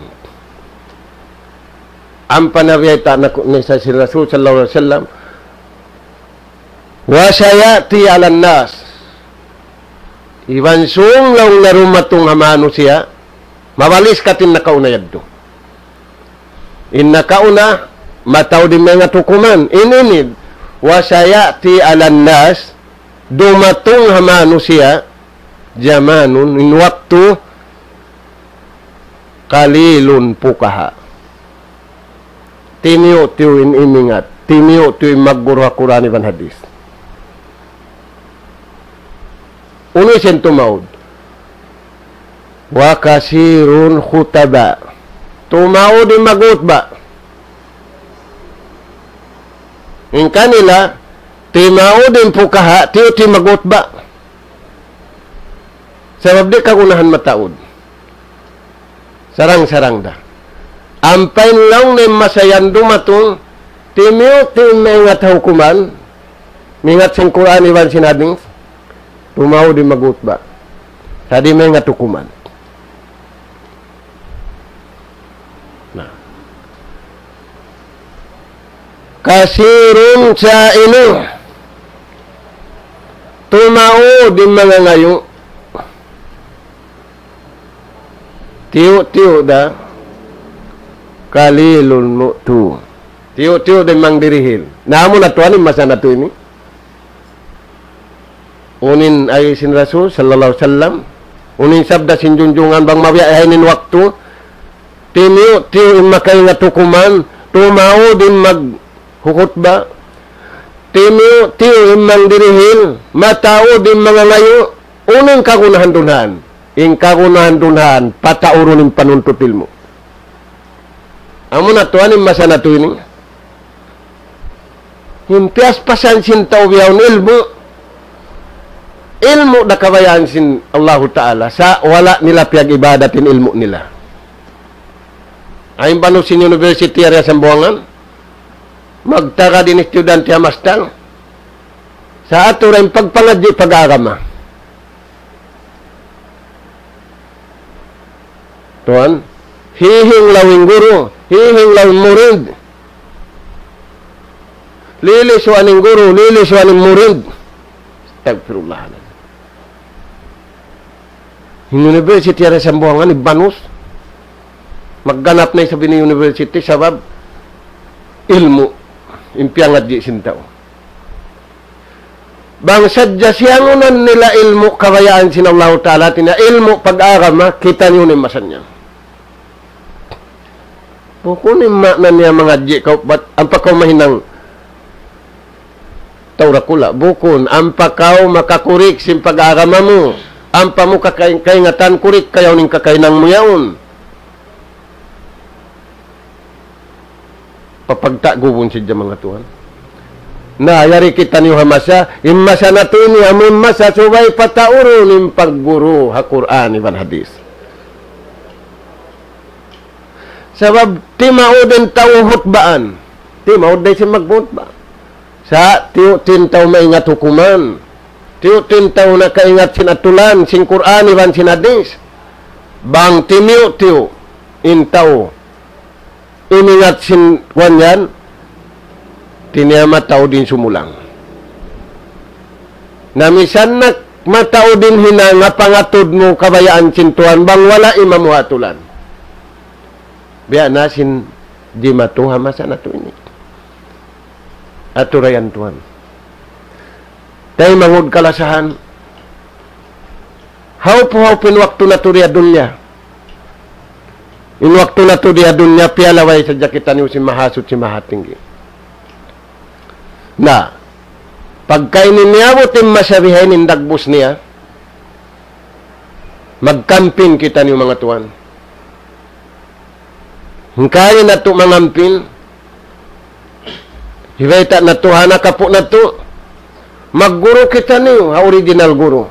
Ampa na biyayta' na ku-, ni sa-, sin Rasul sallallahu alayhi wasallam, وسيأتي على الناس. Iban sung laung niya dumatung ha manusiya', mabalis katin nakauna yadtu. In nakauna, mataud in maingat hukuman. In ini, وسيأتي على الناس, dumatung ha manusiya', زمان, in waktu, قليل الفقهاء. Timiyu'-tiyu' in imingat, timiyu'-tiyu' in magguru ha Qur'an iban hadith. Unu in tumaud? وكثير الخطباء. Tumaud in maghutba'. In kanila, timaud in fuqaha, tiyu'-tiyu' maghutba'. Sabab di' kagunahan mataud. Sarang-sarang da. Ampa in laung niya in masa yan dumatung, timiyu'-tiyu' in maingat ha hukuman, maingat sin Qur'an iban sin hadith, tumaud in maghutba'. Sa' di' maingat hukuman. Na. كثير السائل. Tumaud in mangangayu'. Tiyu'-tiyu' da, qalilun mu'tu. Tiyu'-tiyu' da in mangdirihil. Na, amu na tuwan in masa natu' ini. Unu in agi sin Rasul sallallahu alayhi wasallam. Unu in sabda sin junjungan bang mabiya' ha ini in waktu. Timiyu'-tiyu' in makaingat hukuman, tumaud in maghukhutba. Timiyu'-tiyu' in mangdirihil, mataud in mangangayu', unu in kagunahan dunhan. In kagunahan dunhan, pataurun in panuntut ilmu'. Amu na tuwan in masa natu' ini. In piyaspasan sin tau bihaun ilmu'. Ilmu' da kabayaan sin Allahu Ta'ala. Sa' wala' nila piyag-ibadat in ilmu' nila. Ayn banu sin university area Sambuwangan. Magtagad in estudyante ha mastal. Sa' aturan pagpangadji' pag-agama. Tuwan, hihinglaw in guru, hihinglaw in murid. Lilisuan in guru, lilisuan in murid. Astagfirullah. In university ha Sambuwangan, ibanus. Magganap na isab in university, sabab ilmu', in piyangadji' sin tau. Bang sadja siyangunan nila ilmu' kabayaan sin Allahu Ta'ala, hāti niya ilmu' pag-agama, kitaniyu na in masa niya. Bukun in maana niya mangadji' kaw, bat ampa kaw mahinang tau dakula'. Bukun, ampa kaw makakurik sin pag-agama mu. Ampa mu kakay-, kaingatan kurik kayaun in kakahinang mu yaun. Papagtagubun sadja manga tuwan. Na, yari kitaniyu ha masa, in masa natu' ini, amu in masa subay pataurun in pagguru ha Qur'an iban hadith. Sabab timaud in tau hutbaan. Timaud da isab maghutba. Sa' tiyu'-tiyu' in tau maingat hukuman. Tiyu'-tiyu' in tau nakaingat sin atulan, sin Qur'an, iban sin hadith. Bang timiyu'-tiyu' in tau umingat sin kuwan yan, hāti niya mataud in sumulang. Na misan na mataud in hinang, pangatud mu kabayaan sin Tuhan, bang wala' imam mu ha atulan. Biya' na sin jimatu ha masa natu' ini. Atura yan tuwan. Taymanghud kalasahan. Hawpu-hawpu in waktu natu' di ha dunya. In waktu natu' di ha dunya, piyalaway sadja kitaniyu sin Mahasuchi Mahatinggi. Na, pagka ini miyabut in masa bihaini in dagbus niya, magkampin kitaniyu manga tuwan. Hangkan natu' mangampin, hibayta' natu' ha anak apu' natu', magguru kitaniyu, ha original guru.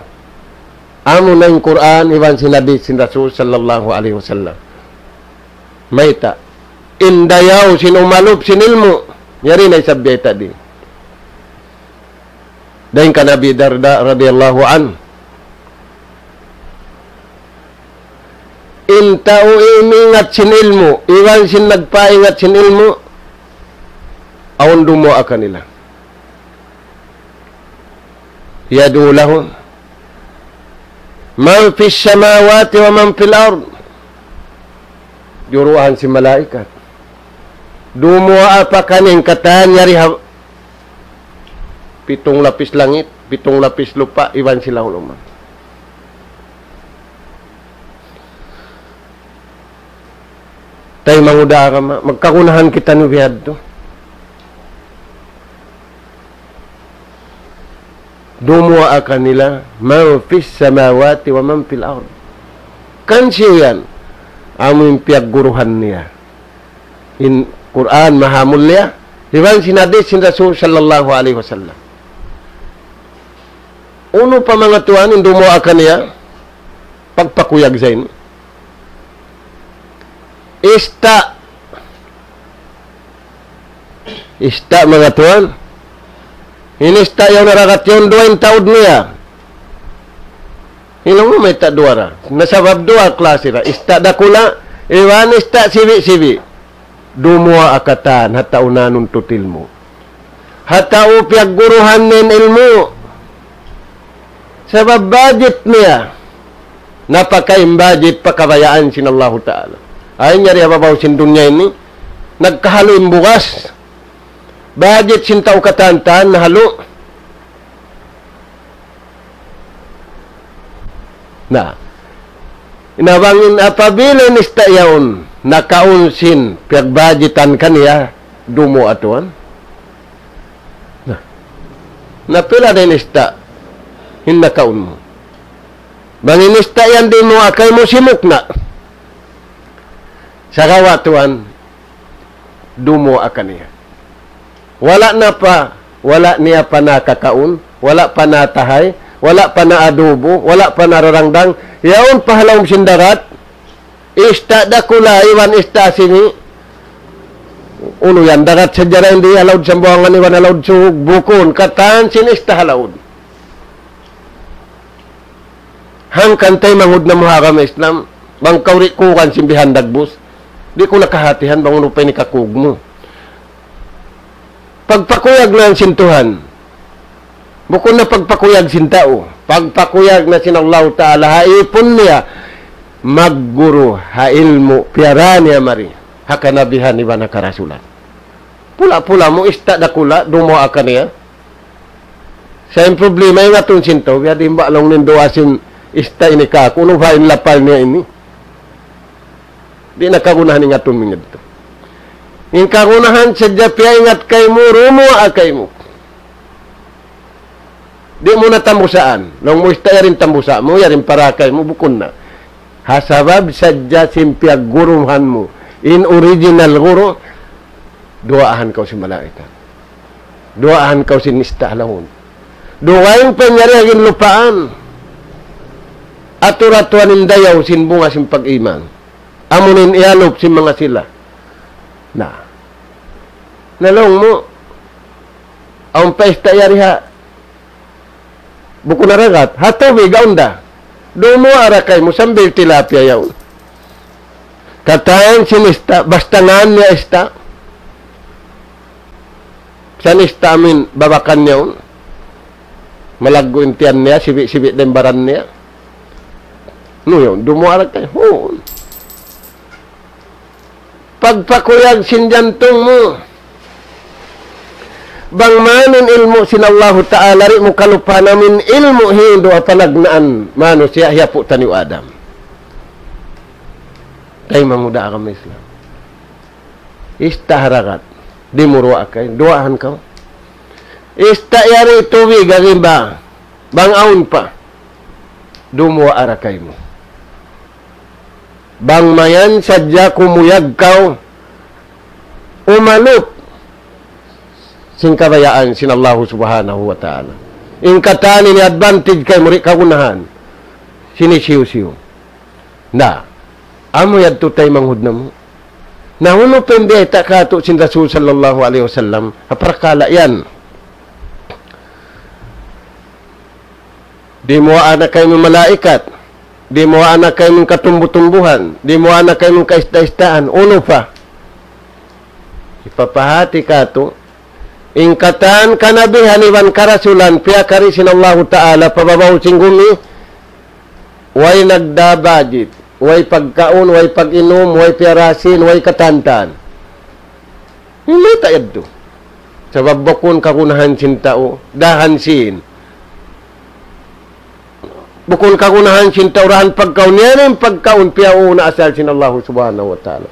Amu na in Qur'an, iban sin hadith sin Rasul sallallahu alayhi wasallam. Mayta', in dayaw sin umalup sin ilmu', yari na isab biyayta' di. Dayn kan Abi Darda radiyallahu anhu. In tau imingat sin ilmu', iban sin nagpaingat sin ilmu', awn dumuwaa kanila. يدعو لهم من في السماوات ومن في الأرض. Juruhan sin malaikat. Dumuwaa pa kaniya in katan yari ha pitung lapis langit, pitung lapis lupa', iban sin lawm luman. Taymanghud ha agama, magkagunahan kitaniyu bihadtu. Dumuwaa kanila, من في السماوات ومن في الأرض. Hangkan siyu yan, amu in piyagguruhan niya. In Qur'an maha mulia, iban sin hadith sin Rasul sallallahu alayhi wasallam. Unu pa manga tuwan in dumuwaa kaniya, pagpakuyag sa ini. Ista'. Ista' manga tuwan. In ista' yaun ha dagat yaun duwa in taud niya. Unu in mayta' duwa ra? Na sabab duwa klasi ra. Ista' dakula', iban ista' sibi'-sibi'. Dumuwaa katan ha tau nanuntut ilmu'. Ha tau piyagguruhan niya in ilmu'. Sabab budget niya. Napakain budget pa kabayaan sin Allahu Ta'ala. Ayn yari ha babaw sin dunya ini, nagkahalu in bugas. Budget sin tau katan-katan nahalu. Na, na bang in apabila in ista' yaun, nakaun sin, piyagbudgetan kaniya, dumuwaa tuwan. Na, na pila da in ista', in nakaun mu. Bang in ista' yan dumuwaa kaymu simukna'. Sagawa' tuwan, dumuwaa kaniya. Wala' na pa, wala' niya pa nakakaun, wala' pa natahay, wala' pa naadubu, wala' pa nararangdang, yaun pa ha lawm sin dagat, ista' dakula' iban ista' sini', unu yan, dagat sadja ra in di ha laud Sambuwangan iban ha laud Sug, bukun, katan sin ista' ha laud. Hangkan taymanghud namu' ha agama Islam, bang kaw di' kugan sin bihan dagbus, di' ku na kahatihan bang unu pa in hikakug mu. Pagpakuyag na sin Tuhan. Bukun na pagpakuyag sin tau. Pagpakuyag na sin Allahu Ta'ala ha ipun niya, magguru ha ilmu' piyara niya mari. Ha kanabihan iban ha karasulan. Pula-pula mu ista' dakula', dumuwaa kaniya. Sa' in problema, ingatun sin tau, biya' diin ba laung niya in duwaa sin ista' ini kāku', unu ba in lapal niya ini? Di' na kagunahan ingatun mu yadtu. In kagunahan sadja piyaingat kaymu, dumuwaa kaymu. Di' mu na tambusaan. Laung mu ista' yari in tambusa' mu, yari in parakay mu, bukun na. Ha sabab sadja sin piyagguruhan mu. In original guru, duwaahan kaw sin malaikat. Duwaahan kaw sin ista' ha laud. Dugaing pa in yari ha ginlupaan. Atur-aturan in dayaw sin bunga sin pag-iman. Amu in iyalup sin manga sila. Na. Na laung mu, awn pa ista' yari ha bukun ha dagat, ha tubig awn da. Dumuwaa da kaymu sambil tilapia yaun. Katan sin ista', basta ngan niya ista'. Sa' in ista' amin babakan niya yaun. Malaggu' in tiyan niya, sibi'-sibi' da in baran niya. Nu yaun, dumuwaa da kaymu. Huun. Pagpakuyag sin jantung mu. Bang man in ilmu' sin Allahu Ta'ala, di' mu kalupahan amu in ilmu' hindu' ha panagnaan manusiya' hiyapu' taniyu Adam. Taymanghud ha agama Islam. Ista' ha dagat. Di' mu duwaa kay, duwaahan kaw. Ista' yari tubig ha rimba. Bang awn pa. Dumuwaa da kaymu. Bang mayan sadja kumuyag kaw, umalup sin kabayaan sin Allahu Subhanahu wa Ta'ala. In katan ini advantage kaymu, di' kagunahan. Sinisiyu-siyu. Na, amu yadtu taymanghud namu'. Na, unu pa in biyayta' kātu' sin Rasul sallallahu alayhi wasallam, ha parakala' yan. Dimuwaa na kaymu malaikat. Dimuwaa na kaymu katumbu-tumbuhan. Dimuwaa na kaymu kaista-istaan. Unu pa? Hipapahāti kātu'. In katan kanabihan iban karasulan, piyakari sin Allahu Ta'ala, pa babaw sin gumi, way nagdabajit, way pagkaun, way pag-inum, way piyarasin, way katantan. Hinda ta yadtu. Sabab bukun kagunahan sin tau, dahan sin. Bukun kagunahan sin tau, dahan pagkaun. Yan in pagkaun, piyauna asal sin Allahu Subhanahu wa Ta'ala.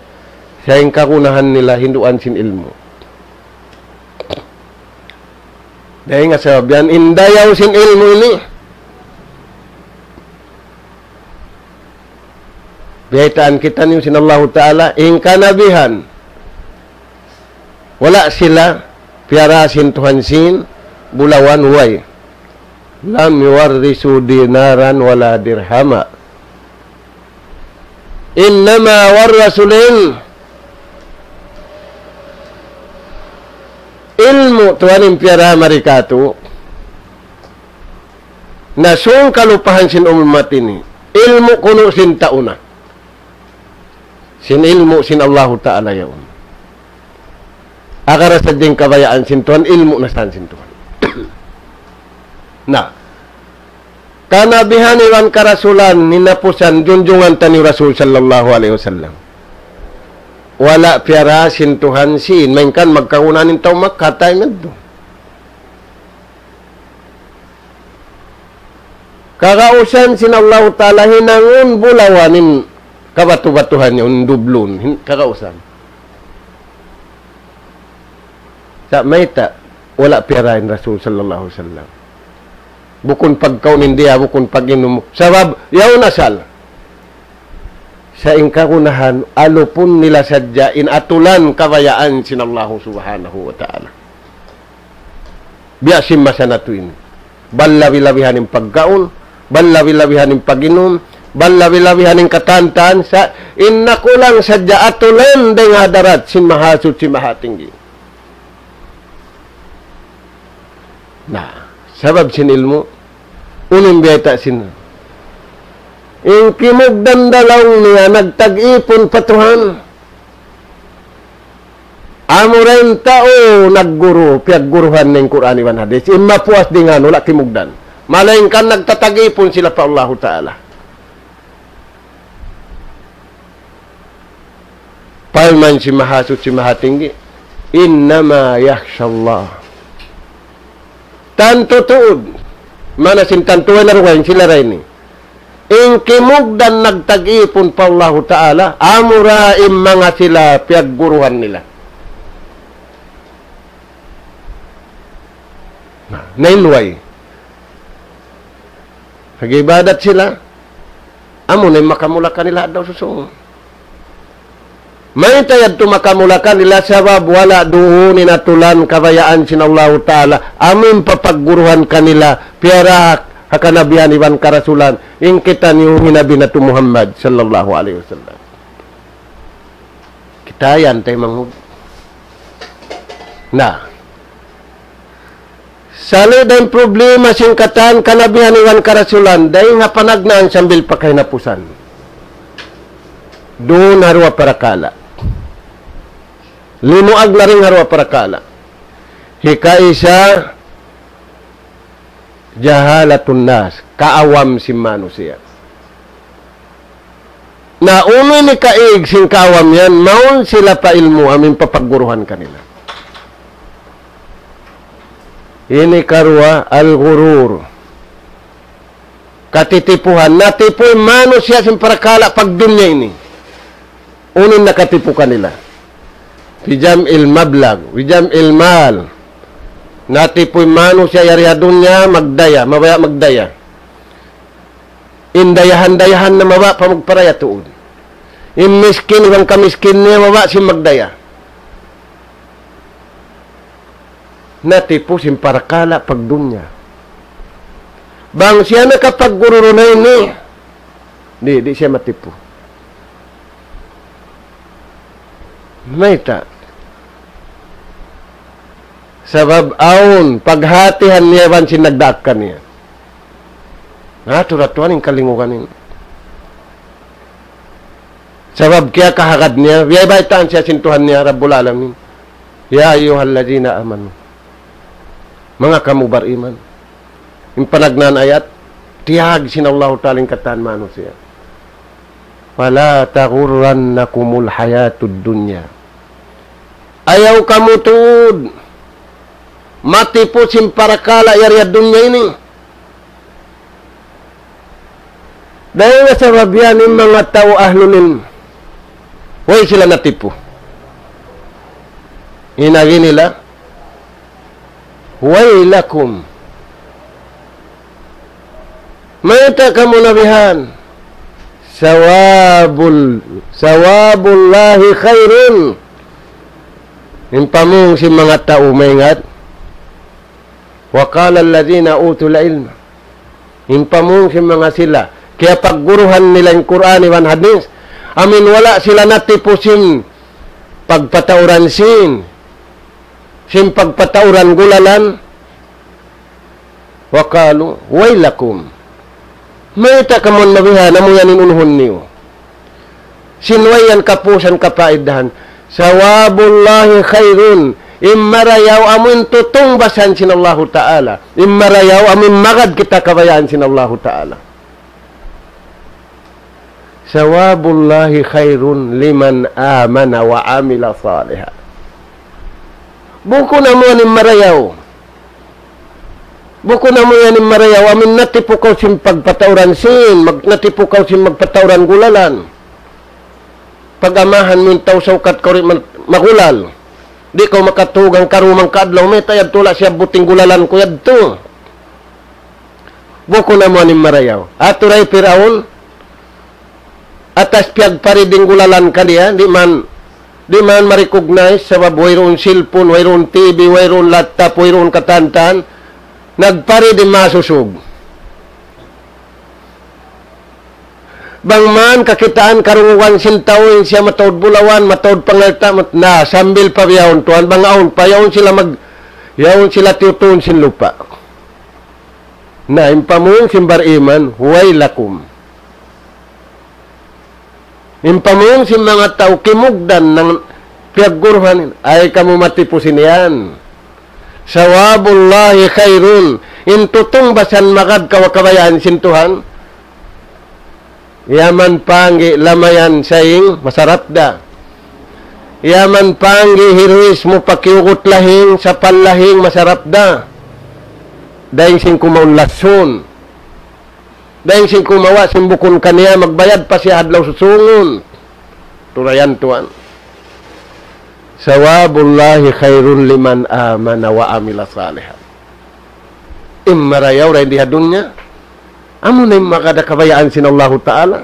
Sa' in kagunahan nila, hinduan sin ilmu'. Dayn ha sabab yan, in dayaw sin ilmu' ini. Biyaytaan kitaniyu sin Allahu Ta'ala, in kanabihan. Wala' sila piyara sin Tuhan sin bulawan, way. لم يورثوا دينارا ولا درهما. إنما ورثوا العلم. Ilmu' tuwan in piyara mari kātu'. Na sung kalupahan sin ummat ini. Ilmu' kunu' sin tau na. Sin ilmu' sin Allahu Ta'ala yaun. Agar sadja in kabayaan sin Tuhan, ilmu' na san sin Tuhan. Na. Kanabihan iban karasulan, hinapusan, junjungan taniyu Rasul sallallahu alayhi wasallam. Wala' piyara sin Tuhan sin, malayngkan magkagunahan in tau Makkah, time yadtu. Kagausan sin Allahu Ta'ala hinangun bulawan in kabatu-batuhan niya, in dublun, hin-, kagausan. Sa' mayta', wala' piyara in Rasul sallallahu alayhi wasallam. Bukun pagkaun in diya, bukun pag-inum. Sabab, yaun asal. Sa' in kagunahan, alupun nila sadja in atulan kabayaan sin Allahu Subhanahu wa Ta'ala. Biya' sin masa natu' ini. Bal labi-labihan in pagkaun, bal labi-labihan in pag-inum, bal labi-labihan in katantan, sa' in nakulang sadja atulan dayn ha hadarat sin Mahasuchi Mahatinggi. Na, sabab sin ilmu', unu in biyayta' sin. In kimugdan da laung niya nagtag-ipun pa Tuhan. Amura in tau nagguru, piyagguruhan in Qur'an iban hadith. In mapuas dayn ha unu, wala' kimugdan. Malayngkan nagtatag-ipun sila pa Allahu Ta'ala. Parman sin Mahasuchi Mahatinggi, إنما يخشى الله. Tantu tuud. Maana sin tantu, way na dugaing sila ra ini. In kimugdan nagtag-ipun pa Allahu Ta'ala, amura in manga sila piyagguruhan nila. Na, na in way. Nag-ibadat sila. Amu na in makamula kanila adlaw susūngun. Mayta' yadtu makamula kanila sabab wala' duun in atulan kabayaan sin Allahu Ta'ala. Amu in papagguruhan kanila, piyara ha kanabihan iban karasulan. In kitaniyu hi Nabi natu' Muhammad sallallahu alayhi wasallam. Kita yan, taymanghud. Na. Sali' da in problema sin katan kanabihan iban karasulan, dayn ha panagnaan sambil pa kahinapusan. Duun ha duwa parakala'. Limuag na dayn ha duwa parakala'. Hikaisa, جهالة الناس, kaawam sin manusiya'. Na unu in kaig sin kaawam yan, mawn sila pa ilmu' amu in papagguruhan kanila. Ini karuwa, الغرور. Katitipuhan, natipu in manusiya' sin parakala' pagdunya ini. Unu in nakatipu kanila? في جمع المبلغ، في جمع المال. Natipu in manusiya' yari ha dunya, magdaya, mabaya' magdaya. In dayahan-dayahan na mabaya' pa magparaya tuud. In miskin, iban kamiskin niya mabaya' sin magdaya. Natipu sin parakala' pagdunya. Bang siya nakapagguru na ini, di', di' siya matipu. Mayta'? Sabab awn paghatihan niya iban sin nagdaak kaniya. Na, tuud tuwan in kalingugan ini. Sabab kiyakahagad niya, biyaytaan siya sin Tuhan niya, Rabbul Alamin. يا أيها الذين آمنوا. Manga kamu bariman. In panagnaan ayat, tiyag sin Allahu Ta'ala in katan manusiya'. فلا تغرنكم الحياة الدنيا. Ayaw kamu tuud matipu sin parakala' yari ha dunya ini. Dayn ha sabab yan in manga tau ahlul ilm, way sila natipu. In agi nila, ويلكم. Mayta' kamu nabihan? ثواب ال-، ثواب الله خير. In pamung sin manga tau maingat. وقال الذين أوتوا العلم. In pamung sin manga sila kiyapagguruhan nila in Qur'an iban hadith, amu in wala' sila natipu sin pagpatauran sin, sin pagpatauran gulalan. وقالوا ويلكم. Mayta' kamu nabihan, amu yan in unuhun niyu. Sin way yan kapusan kapaidahan. ثواب الله خير. In marayaw amu in tutungbasan sin Allahu Ta'ala. In marayaw amu in magad kita kabayaan sin Allahu Ta'ala. ثواب الله خير لمن آمن وعمل صالحا. Bukun amu yan in marayaw. Bukun amu yan in marayaw. Amu in natipu' kaw sin pagpatauran sin, mag-, natipu' kaw sin magpatauran gulalan. Pag-amahan mu in tau saukat kaw di' ma-, magulal. Di' kaw makatug hangkaruman ka adlaw, mayta' yadtu, wala' siya buting gulalan ku yadtu. Bukun amu yan in marayaw. Atu ray Piraun, atas piyagparid in gulalan kaniya, di' man, di' man ma-recognize, sabab wayruun cellphone, wayruun T V, wayruun laptop, wayruun katan-katan, nagparid in masusug. Bang man kakitaan karungugan sin tau in siya mataud bulawan, mataud pangalta', mat-, na, sambil pa bihaun tuwan, bang awn pa, yaun sila mag-, yaun sila tiyutuun sin lupa'. Na, in pamung sin bariman, ويلكم. In pamung sin manga tau kimugdan nang piyagguruhan, ayaw kamu matipu sin yan. ثواب الله خير. In tutungbasan magad kaw kabayaan sin Tuhan. Yaman panggi' lamayan saing, masarap da. Yaman panggi' hiruis mu pa kiyugut lahing, sapal lahing, masarap da. Dayn sin kumaun lasun. Dayn sin kumawa' sin bukun kaniya, magbayad pa siya adlaw susungun. Turayan tuwan. ثواب الله خير لمن آمن وعمل صالحا. In marayaw dayn di ha dunya. Amu na in magad kabayaan sin Allahu Ta'ala.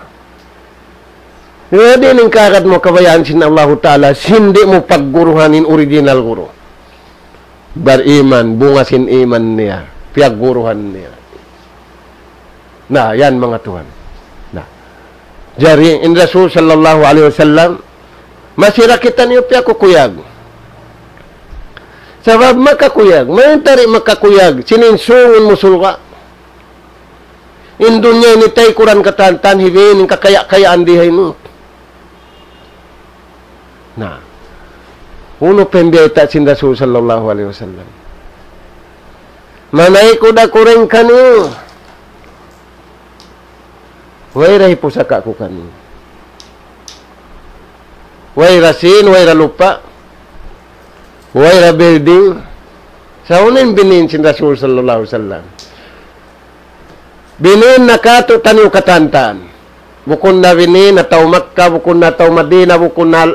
Di' na in kagad mu kabayaan sin Allahu Ta'ala, sin di' mu pagguruhan in original guru. Bariman, bunga sin iman niya, piyagguruhan niya. Na, yan manga tuwan. Na. Jari, in Rasul sallallahu alayhi wasallam, masi ra kitaniyu piyakukuyag. Sabab makakuyag, mayta' di' makakuyag, sin in sungun mu surga'. In dunya ini taykuran katan-katan, hibin in kakaya-kayaan di ha ini. Na. Unu pa in biyayta' sin Rasul sallallahu alayhi wasallam. Manaykud aku dayn kaniyu. Way ra hipusaka' ku kaniyu. Way ra sin, way ra lupa'. Way ra building. Sa' unu in binin sin Rasul sallallahu alayhi wasallam. Binin na katu'taniyu katan-katan. Bukun na binin na tau Makkah, bukun na tau Madinah, bukun na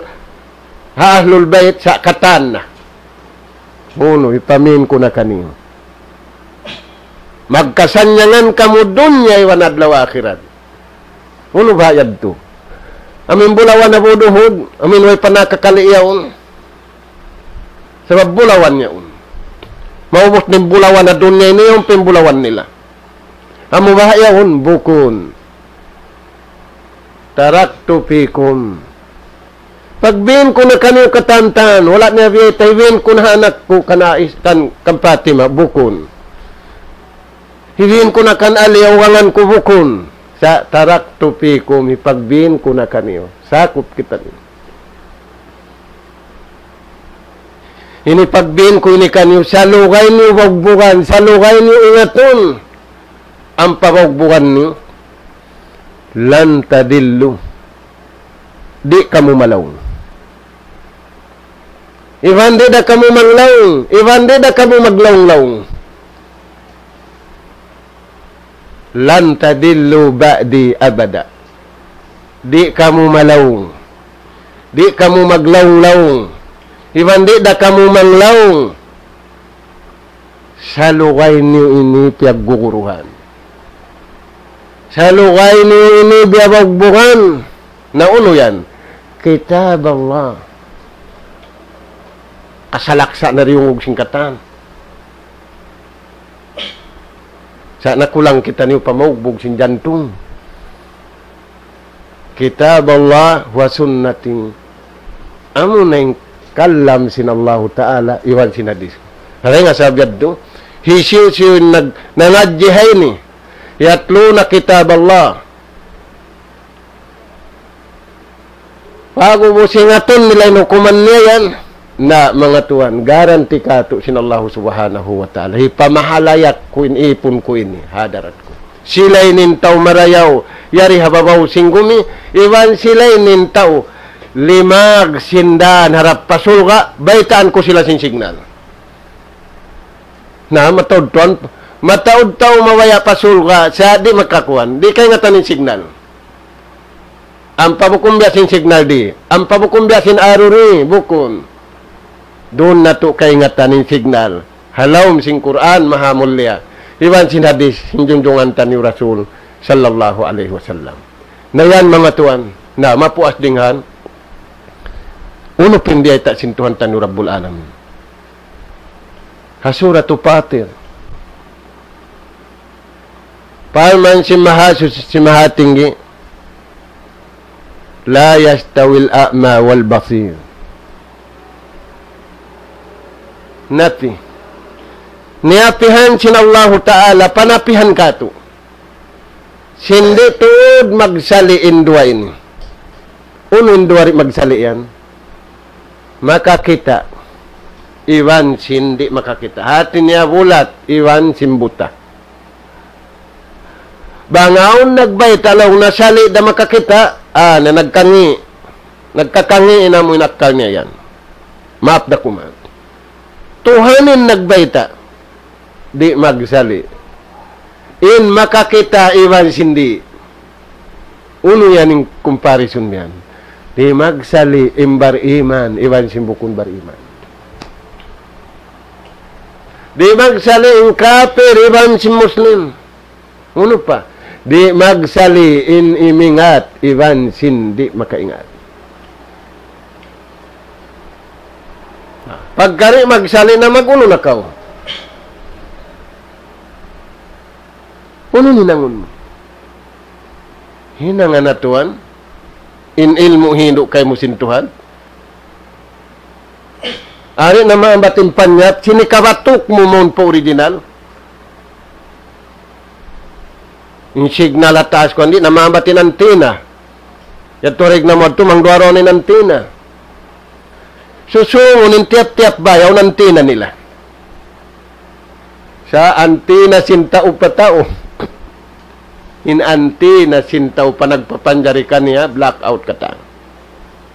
ha Ahlul Bayt, sa' katan na. Unu, hipamin ku na kaniyu. Magkasannyangan kamu dunya iban adlaw akhirat. Unu ba yadtu? Amu in bulawan Abu Duhud, amu in way pa nakakali' yaun. Sabab bulawan yaun. Maubus na in bulawan ha dunya ini, yaun pa in bulawan nila. Amu ba yaun? Bukun. تركت فيكم. Pagbin ku na kaniyu katan-katan, wala' niya biyayta', hibin ku na ha anak ku kan Ais-, kan, kan Fatima, bukun. Hibin ku na kan Ali, ugangan ku, bukun. Sa' تركت فيكم, hipagbin ku na kaniyu. Sakup kitaniyu. Ini pagbin ku ini kaniyu, salugay niyu bugbugan, salugay niyu ingatun. Ampa bugbugan niyu, لن تضلوا. Di' kamu malaung. Iban di' da kamu maglaung, iban di' da kamu maglaung-laung. لن تضلوا بعدي أبدا. Di' kamu malaung. Di' kamu maglaung-laung. Iban di' da kamu maglaung. Salugay niyu ini piyagguguruhan. Salugay niyu ini biyabugbugan. Na unu yan? Kitab Allah. Kasalaksa' na diyungug sin katan. Sa' nakulang kitaniyu pa maugbug sin jantung. Kitab Allah wa sunnati. Amu na in kalam sin Allahu Ta'ala, iban sin hadis. Hangkan sabab yadtu, hisiyu-siyu in nag-, nangadji' ha ini, yatluna kitab Allah. Pag'ubus ingatun nila in hukuman niya yan. Na manga tuwan, guarantee katu' sin Allahu Subhanahu wa Ta'ala. Hipamahalayak ku in ipun ku ini, hadarat ku. Sila ini in tau marayaw, yari ha babaw sin gumi, iban sila ini in tau limag sin dan harap pa surga', baytaan ku sila sin signal. Na, mataud tuwan, mataud tau mabaya' pa surga', sa' di' makakuan, di' kaingatan in signal. Ampa bukun biya' sin signal di. Ampa bukun biya' sin aruri, bukun. Duun natu' kaingatan in signal. Ha lawm sin Qur'an, maha mulia. Iban sin hadis, sin junjungan taniyu Rasul, sallallahu alayhi wasallam. Na yan, manga tuwan, na mapuas dinghan. Unu pa in biyayta' sin Tuhan taniyu Rabbul Alamin. Ha Suratu Fatir. Parman sin Mahasuchi, sin Mahatinggi, لا يستوي الأعمى والبصير. Napi. Niyapihan sin Allahu Ta'ala, panapihan katu'. Sin di' tuud magsali' in duwa ini. Unu in duwa di' magsali' yan? Makakita' iban sin di' makakita'. Hati niya bulat iban sin buta. Bang awn nagbayta' laung niya sali' da makakita', ah, na nagkangi'. Nagkakangi' in amu in akkal niya yan. Maap da kuman. Tuhan in nagbayta'. Di' magsali'. In makakita' iban sin di'. Unu yan in comparison yan. Di' magsali' in bariman iban sin bukun bariman. Di' magsali' in kapir iban sin Muslim. Unu pa? Di' magsali' in imingat iban sin di' makaingat. Pagka di' magsali' na, mag-unu na kaw? Unu in hinangun mu? Hinangan na tuwan, in ilmu' hindu' kaymu sin Tuhan. Ari na maambat in panyap, sin hikabatuk mu mawn pa original. In signal ha taas ku, di' na maambat in antenna. Yadtu rig na madtu, mangduwa-ruwa na in antenna. Susungun in tiyap-tiyap bay, awn antenna nila. Sa' antenna sin tau pa tau. In antenna sin tau pa nagpapanjari kaniya, blackout katan.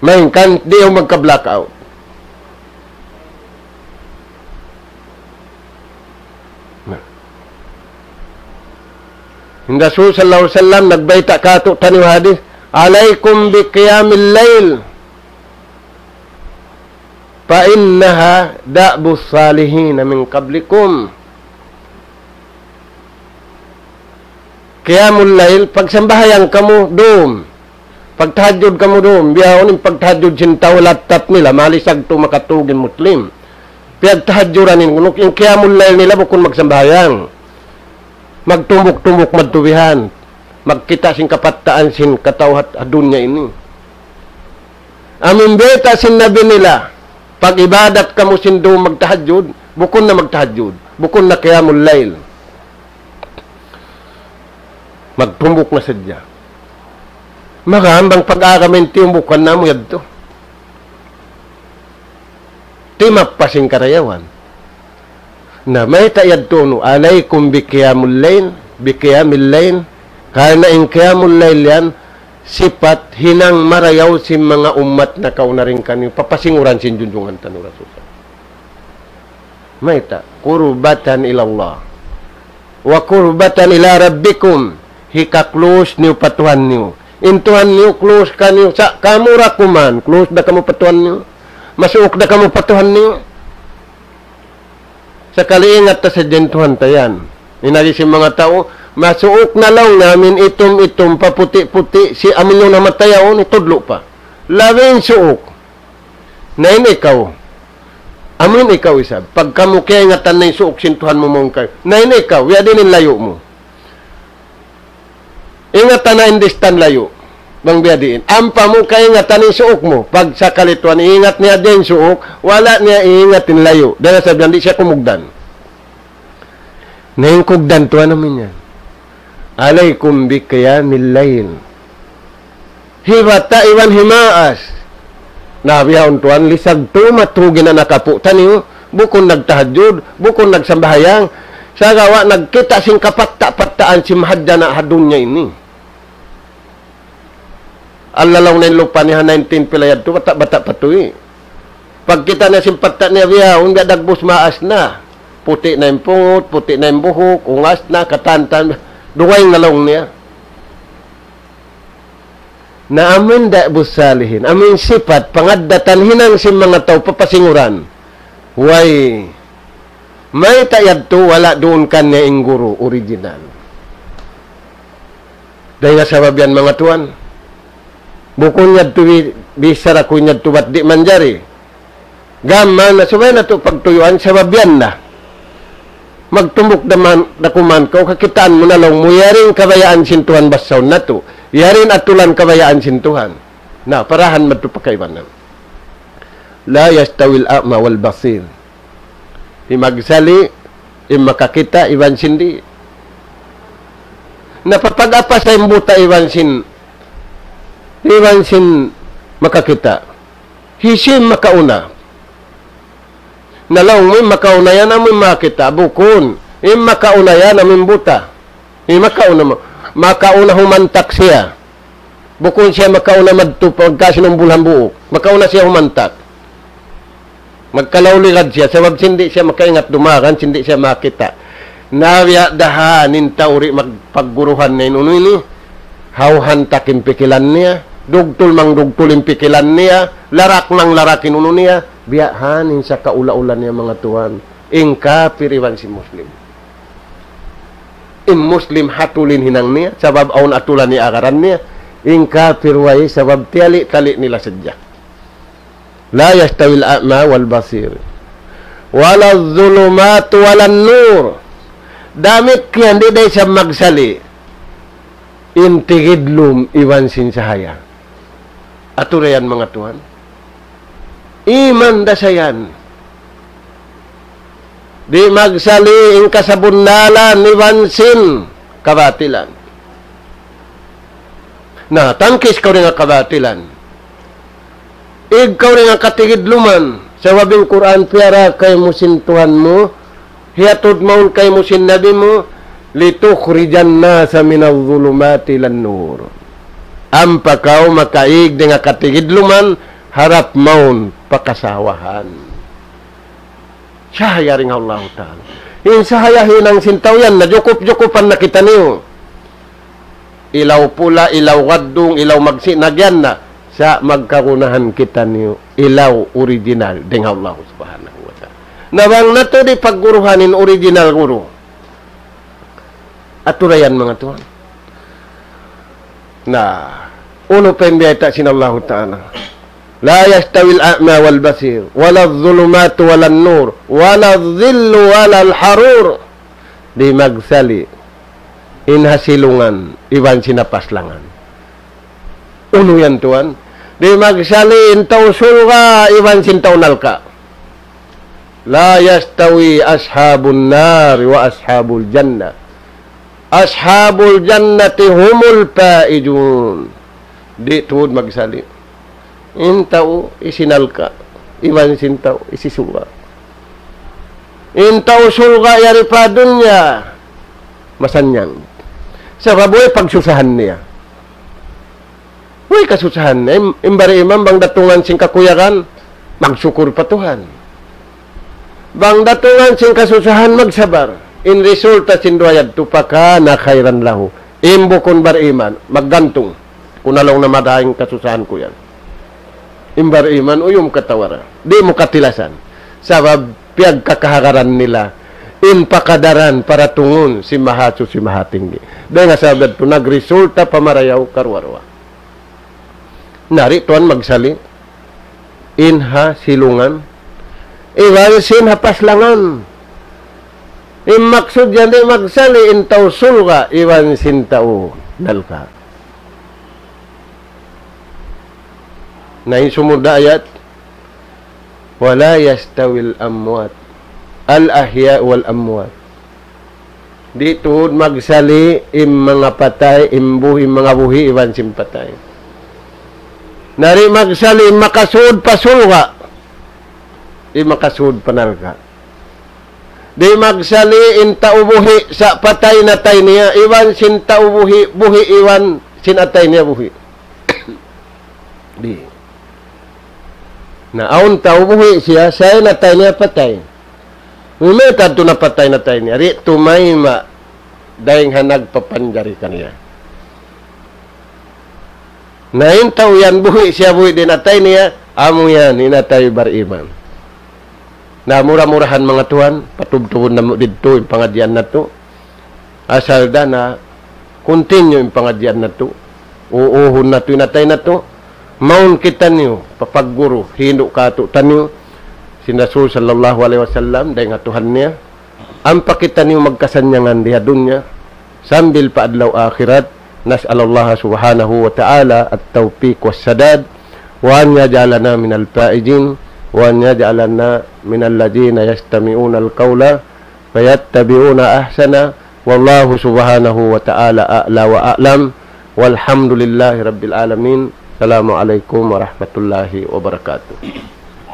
Malayngkan, di' magka-blackout. Na. In Rasul sallallahu alayhi wasallam nagbayta' katu'taniyu hadith, عليكم بقيام الليل فإنها دأب الصالحين من قبلكم. Qiyamul layl, pagsambahayang kamu dum. Pagtahajjud kamu dum. Bihaun in pagtahajjud sin tau lattat nila, malisag tu makatug in Muslim. Piyagtahajjuran in, in qiyamul layl nila bukun magsambahayang. Magtumbuk-tumbuk madtu bihan. Magkita' sin kapattaan sin katau ha, ha dunya ini. Amu in bayta' sin Nabi nila, pag-ibadat kamu sin dum magtahajjud, bukun na magtahajjud, bukun na qiyamul layl. Magtumbuk na sadja. Maka hambang pag-agama in tiyumbukan namu' yadtu. Timappas in karayawan. Na, mayta' yadtu unu, عليكم بقيام الليل, بقيام الليل. Karna' in qiyamul layl yan, sipat hinang marayaw sin manga ummat nakauna dayn kaniyu, papasinguran sin junjungan taniyu Rasul. Mayta', قربة إلى الله وقربة إلى ربكم. Hika-close niyu pa Tuhan niyu. In Tuhan niyu close kaniyu, sa' kamu ra kuman, close da kamu pa Tuhan niyu. Masuuk da kamu pa Tuhan niyu. Sakali ingat ta sadja in Tuhan ta yan. In agi sin manga tau, masuuk na laung namin itum-itum pa puti'-puti', sin amu in namatayaun, itudlu' pa. Labi in suuk. Na in ikaw. Amu in ikaw isab. Pag kamu kiyaingatan na in suuk sin Tuhan mu mawn kaymu. Na in ikaw, biya' diin in layu' mu. Ingatan na in distan layu'. Bang biya' diin. Ampa mu kaingatan in suuk mu. Pag sakali tuwan, ingat niya diin suuk, wala' niya ingat in layu'. Dayn ha sabab yan di' siya kumugdan. Na in kugdan tuwan amu in yan. عليكم بقيام الليل. Hibata' iban himaas. Na bihaun tuwan, lisag tumatug in anak apu' taniyu, bukun nagtahajjud, bukun nagsambahayang, sagawa' nagkita' sin kapatta'-pattaan sin mahadjana' ha dunya ini. Allalaw na in lupa niya ha nineteen pila yadtu, bata'-bata' pa tuwi. Pagkita' niya sin patta' niya bihaun, biya' dagbus maas na. Puti' na in pungut, puti' na in buhuk, ungas na, katantan, dugaing na laung niya. Na amu in da'bus salihin, amu in sipat, pangaddatan hinang sin manga tau papasinguran. Way, mayta' yadtu wala' duun kaniya in guru original. Dayn ha sabab yan, manga tuwan. Bukun yadtu bi-, bichara ku yadtu bat di' manjari. Gam mayan na, subay natu' pagtuyuan, sabab yan na. Magtumbuk da man, da kuman kaw, kakitaan mu na laung mu, yari in kabayaan sin Tuhan basahun natu'. Yari in atulan kabayaan sin Tuhan. Na, parahan madtu pa kaibanan. لا يستوي الأعمى والبصير. Di' magsali' in makakita' iban sin di'. Na papag-apa sa in buta iban sin, iban sin makakita'. Hisiyu in makauna? Na laung mu in makauna yan amu in makakita', bukun. In makauna yan amu in buta. In makauna mu. Makauna humantak siya. Bukun siya makauna madtu pagka sinumbul hambuuk. Makauna siya humantak. Magkalaw-ligad siya, sabab sin di' siya makaingat dumagan, sin di' siya makakita'. Na biya' da ha yan in tau di' magpagguruhan na in unu ini. Hawhan tak in pikilan niya, dugtul mangdugtul in pikilan niya, larak manglarak in unu niya, biya' ha yan in sakaula-ula niya, manga tuwan. In kapir iban sin Muslim. In Muslim hatul in hinang niya, sabab awn atulan niya agaran niya. In kapir way, sabab tiyali-tali nila sadja. لا يستوي الأعمى والبصير ولا الظلمات ولا النور. Damikkiyan di' da isab magsali' in tigidlum iban sin sahaya. Atura yan, manga tuwan. Iman da sa yan. Di' magsali' in kasabunnalan iban sin kabatilan. Na, tangkis kaw dayn ha kabatilan. Ig kaw dayn ha katigidluman. Sabab in Qur'an piyara kaymu sin Tuhan mu, hiyatud mawn kaymu sin Nabi mu, لتخرج الناس من الظلمات إلى النور. Ampa kaw makaig dayn ha katigidluman, harap mawn pa kasawahan. Sahaya dayn ha Allahu Ta'ala. In sahaya hinang sin tau yan, na jukup-jukupan na kitaniyu. Ilaw pula, ilaw gaddung, ilaw magsi', nagyan na. Sa' magkagunahan kitaniyu, ilaw original, dayn ha Allahu Subhanahu wa Ta'ala. Na bang natu' di' pagguruhan in original guru. Atura yan, manga tuwan. Na, unu pa in biyayta' sin Allahu Ta'ala? لا يستوي الأعمى والبصير ولا الظلمات ولا النور ولا الظل ولا الحرور. Di' magsali' in ha silungan iban sin ha paslangan. Unu yan, tuwan? Di' magsali' in tau surga' iban sin tau narka'. لا يستوي أصحاب النار وأصحاب الجنة. أصحاب الجنة هم الفائزون. Di' tuud magsali' in tau hisiyu narka', iban sin tau hisiyu surga'. In tau surga' yari pa dunya, masannyang. Sabab way pagsusahan niya. Way kasusahan niya. In, in bariman bang datungan sin kakuyagan, magsukul pa Tuhan. Bang datungan sin kasusahan, magsabar. In resulta sin duwa yadtu, فكان خيرا له. In bukun bariman, maggantung. Ku na laung na madaing kasusahan ku yan. In bariman, uyum katawa ra. Di' mu katilasan. Sabab piyagkakahagaran nila in pakadaran paratungun sin Mahasuchi Mahatinggi. Dayn ha sabab yadtu nagresulta pa marayaw karuwa-ruwa. Na di' tuwan magsali' in ha silungan iban sin ha paslangan. In maksud yan di' magsali' in tau surga' iban sin tau narka'. Na in sumud ayat, ولا يستوي الأموات، الأحياء والأموات. Di' tuud magsali' in manga patay, in buhi', in manga buhi' iban sin patay. Na di' magsali' makasud pa surga', di' makasud pa narka'. Di' magsali' in tau buhi' sa' patay na atay niya, iban sin tau buhi', buhi' iban sin atay niya buhi'. Di'. Na awn tau buhi' siya, sa' in atay niya patay. Mayta' tuud napatay in atay niya, di' tumayma' dayn ha nagpapanjari kaniya. Na in tau yan buhi' siya buhi' dayn ha atay niya, amu yan in atay bariman. Na mura-murahan manga tuwan, patubtubun namu' didtu in pangadjian natu'. Asal da na continue in pangadjian natu'. Uuhun natu' in atay natu'. Mawn kitaniyu pa pagguru hindu' kātu'niyu sin Rasul sallallahu alayhi wasallam, dayn ha Tuhan niya. Ampa kitaniyu magkasannyangan di ha dunya sambil pa adlaw akhirat. نسأل الله سبحانه وتعالى التوفيق والسداد، وأن يجعلنا من الفائزين، وأن يجعلنا من الذين يستمعون القول فيتبعون أحسنه. والله سبحانه وتعالى أعلى وأعلم. والحمد لله رب العالمين. السلام عليكم ورحمة الله وبركاته.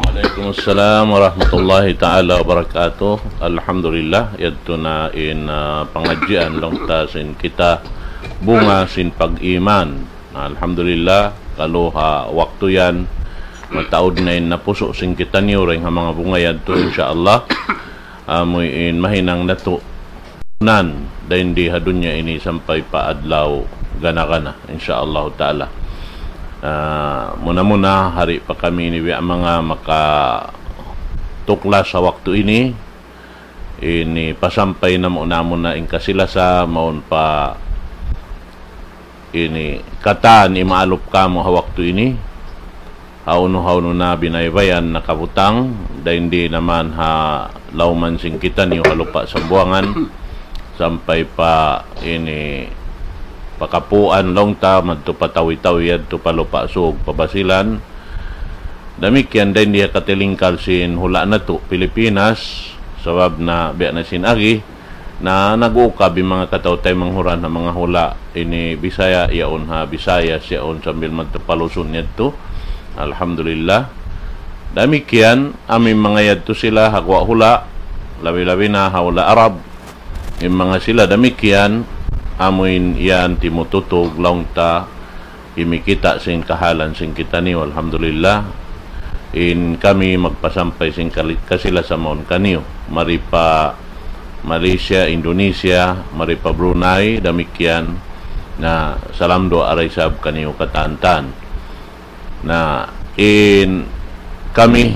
Wa alaykum assalam wa rahmatullahi ta'ala wa barakatuh. Alhamdulillah, yadtu na in, ah, pangadjian laung ta sin kita bunga sin pag-iman. Alhamdulillah, kalu ha waktu yan, mataud na in napusu' sin kitaniyu dayn ha manga bunga yadtu, insya Allah. Amu in mahinang natu' nan dayn di ha dunya ini sampay pa adlaw gana-gana, insya Allah ta'ala. Ah, muna-muna, hari pa kami ini biya' manga makatuklas ha waktu ini, ini pasampay namu', namu' na in kasi-lasa, mawn pa ini katan imaalup kamu ha waktu ini. Hawnu-hawnu na binaybayan nakabutang, dayn di naman ha lawman sin kitaniyu ha lupa' Sambuwangan, sampay pa ini pakapuan laung ta, madtu pa Tawi-Tawi yadtu pa Lupa' Sug, pa Basilan. Damikkiyan dayn di ha katilingkal sin hula' natu' Pilipinas, sabab na biya' na sin agi, na nag-uukab in manga kataw-taymanghuran ha manga hula' ini Bisaya, yaun ha Visayas, yaun sambil madtu pa Luzon yadtu. Alhamdulillah. Damikkiyan, amu in manga yadtu sila ha guwa' hula', labi-labi na ha hula' Arab. In manga sila damikkiyan, amu in yan timututug laung ta, kimikita' sin kahalan sin kitaniyu, alhamdulillah. In kami magpasampay sin kali-, kasi-lasa mawn kaniyu. Mari pa Malaysia, Indonesia, mari pa Brunei, damikkiyan na salam duwaa da isab kaniyu katan-katan. Na in kami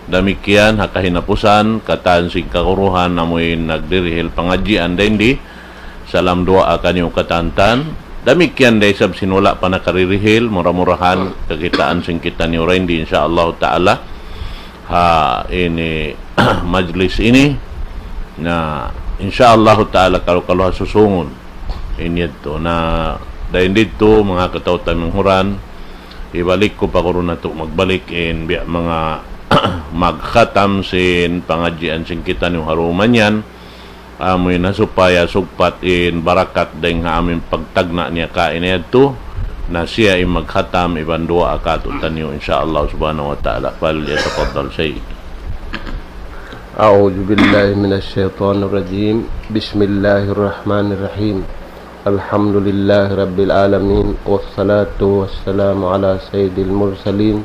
damikkiyan ha kahinapusan, katan sin kaguruhan amu in nagdirihil pangadjian dayn di, salam duwaa kaniyu katan-katan. Damikkiyan da isab sin wala' pa nakaririhil, mura-murahan kakitaan sin kitaniyu dayn di, insya Allah ta'ala, ha ini majlis ini. Na insya Allah ta'ala kalu-kalu ha susungun ini yadtu. Na dayn didtu, manga kataw-taymanghuran, hibalik ku pa guru natu' magbalik in biya' manga magkhatam sin pangadjian sin kitaniyu ha dumatung yan. Amu in ha supaya sugpat in barakat dayn ha amu in pagtagna' niya kaina yadtu, na siya in magkhatam iban duwaa kātu'niyu, insya Allah subhanahu wa ta'ala. فليتفضل سيد. أعوذ بالله من الشيطان الرجيم. بسم الله الرحمن الرحيم. الحمد لله رب العالمين، والصلاة والسلام على سيد المرسلين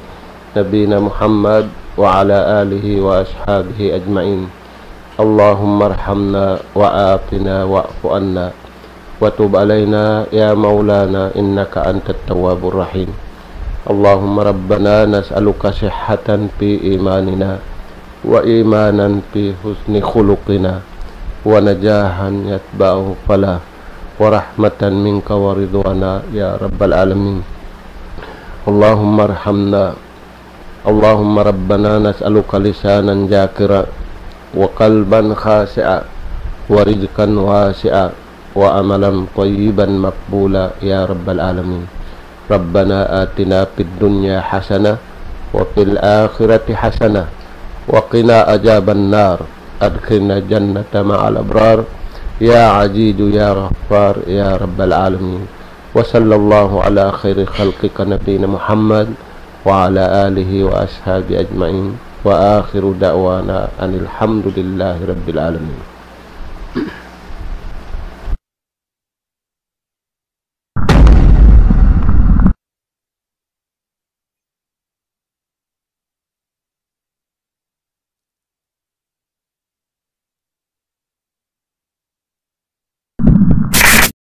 نبينا محمد وعلى آله وأصحابه أجمعين. اللهم ارحمنا وعافنا واعف عنا وتب علينا يا مولانا إنك أنت التواب الرحيم. اللهم ربنا نسألك صحة في إيماننا وإيمانا في حسن خلقنا ونجاحا يتبعه فلاح ورحمة منك ورضوانا يا رب العالمين. اللهم ارحمنا. اللهم ربنا نسألك لسانا ذاكرا وقلبا خاشعا ورزقا واسعا وعملا طيبا مقبولا يا رب العالمين. ربنا آتنا في الدنيا حسنة وفي الآخرة حسنة وقنا عذاب النار. أدخلنا الجنة مع الأبرار يا عزيز يا غفار يا رب العالمين. وصلى الله على خير خلقك نبينا محمد وعلى آله وأصحابه أجمعين. وآخر دعوانا أن الحمد لله رب العالمين.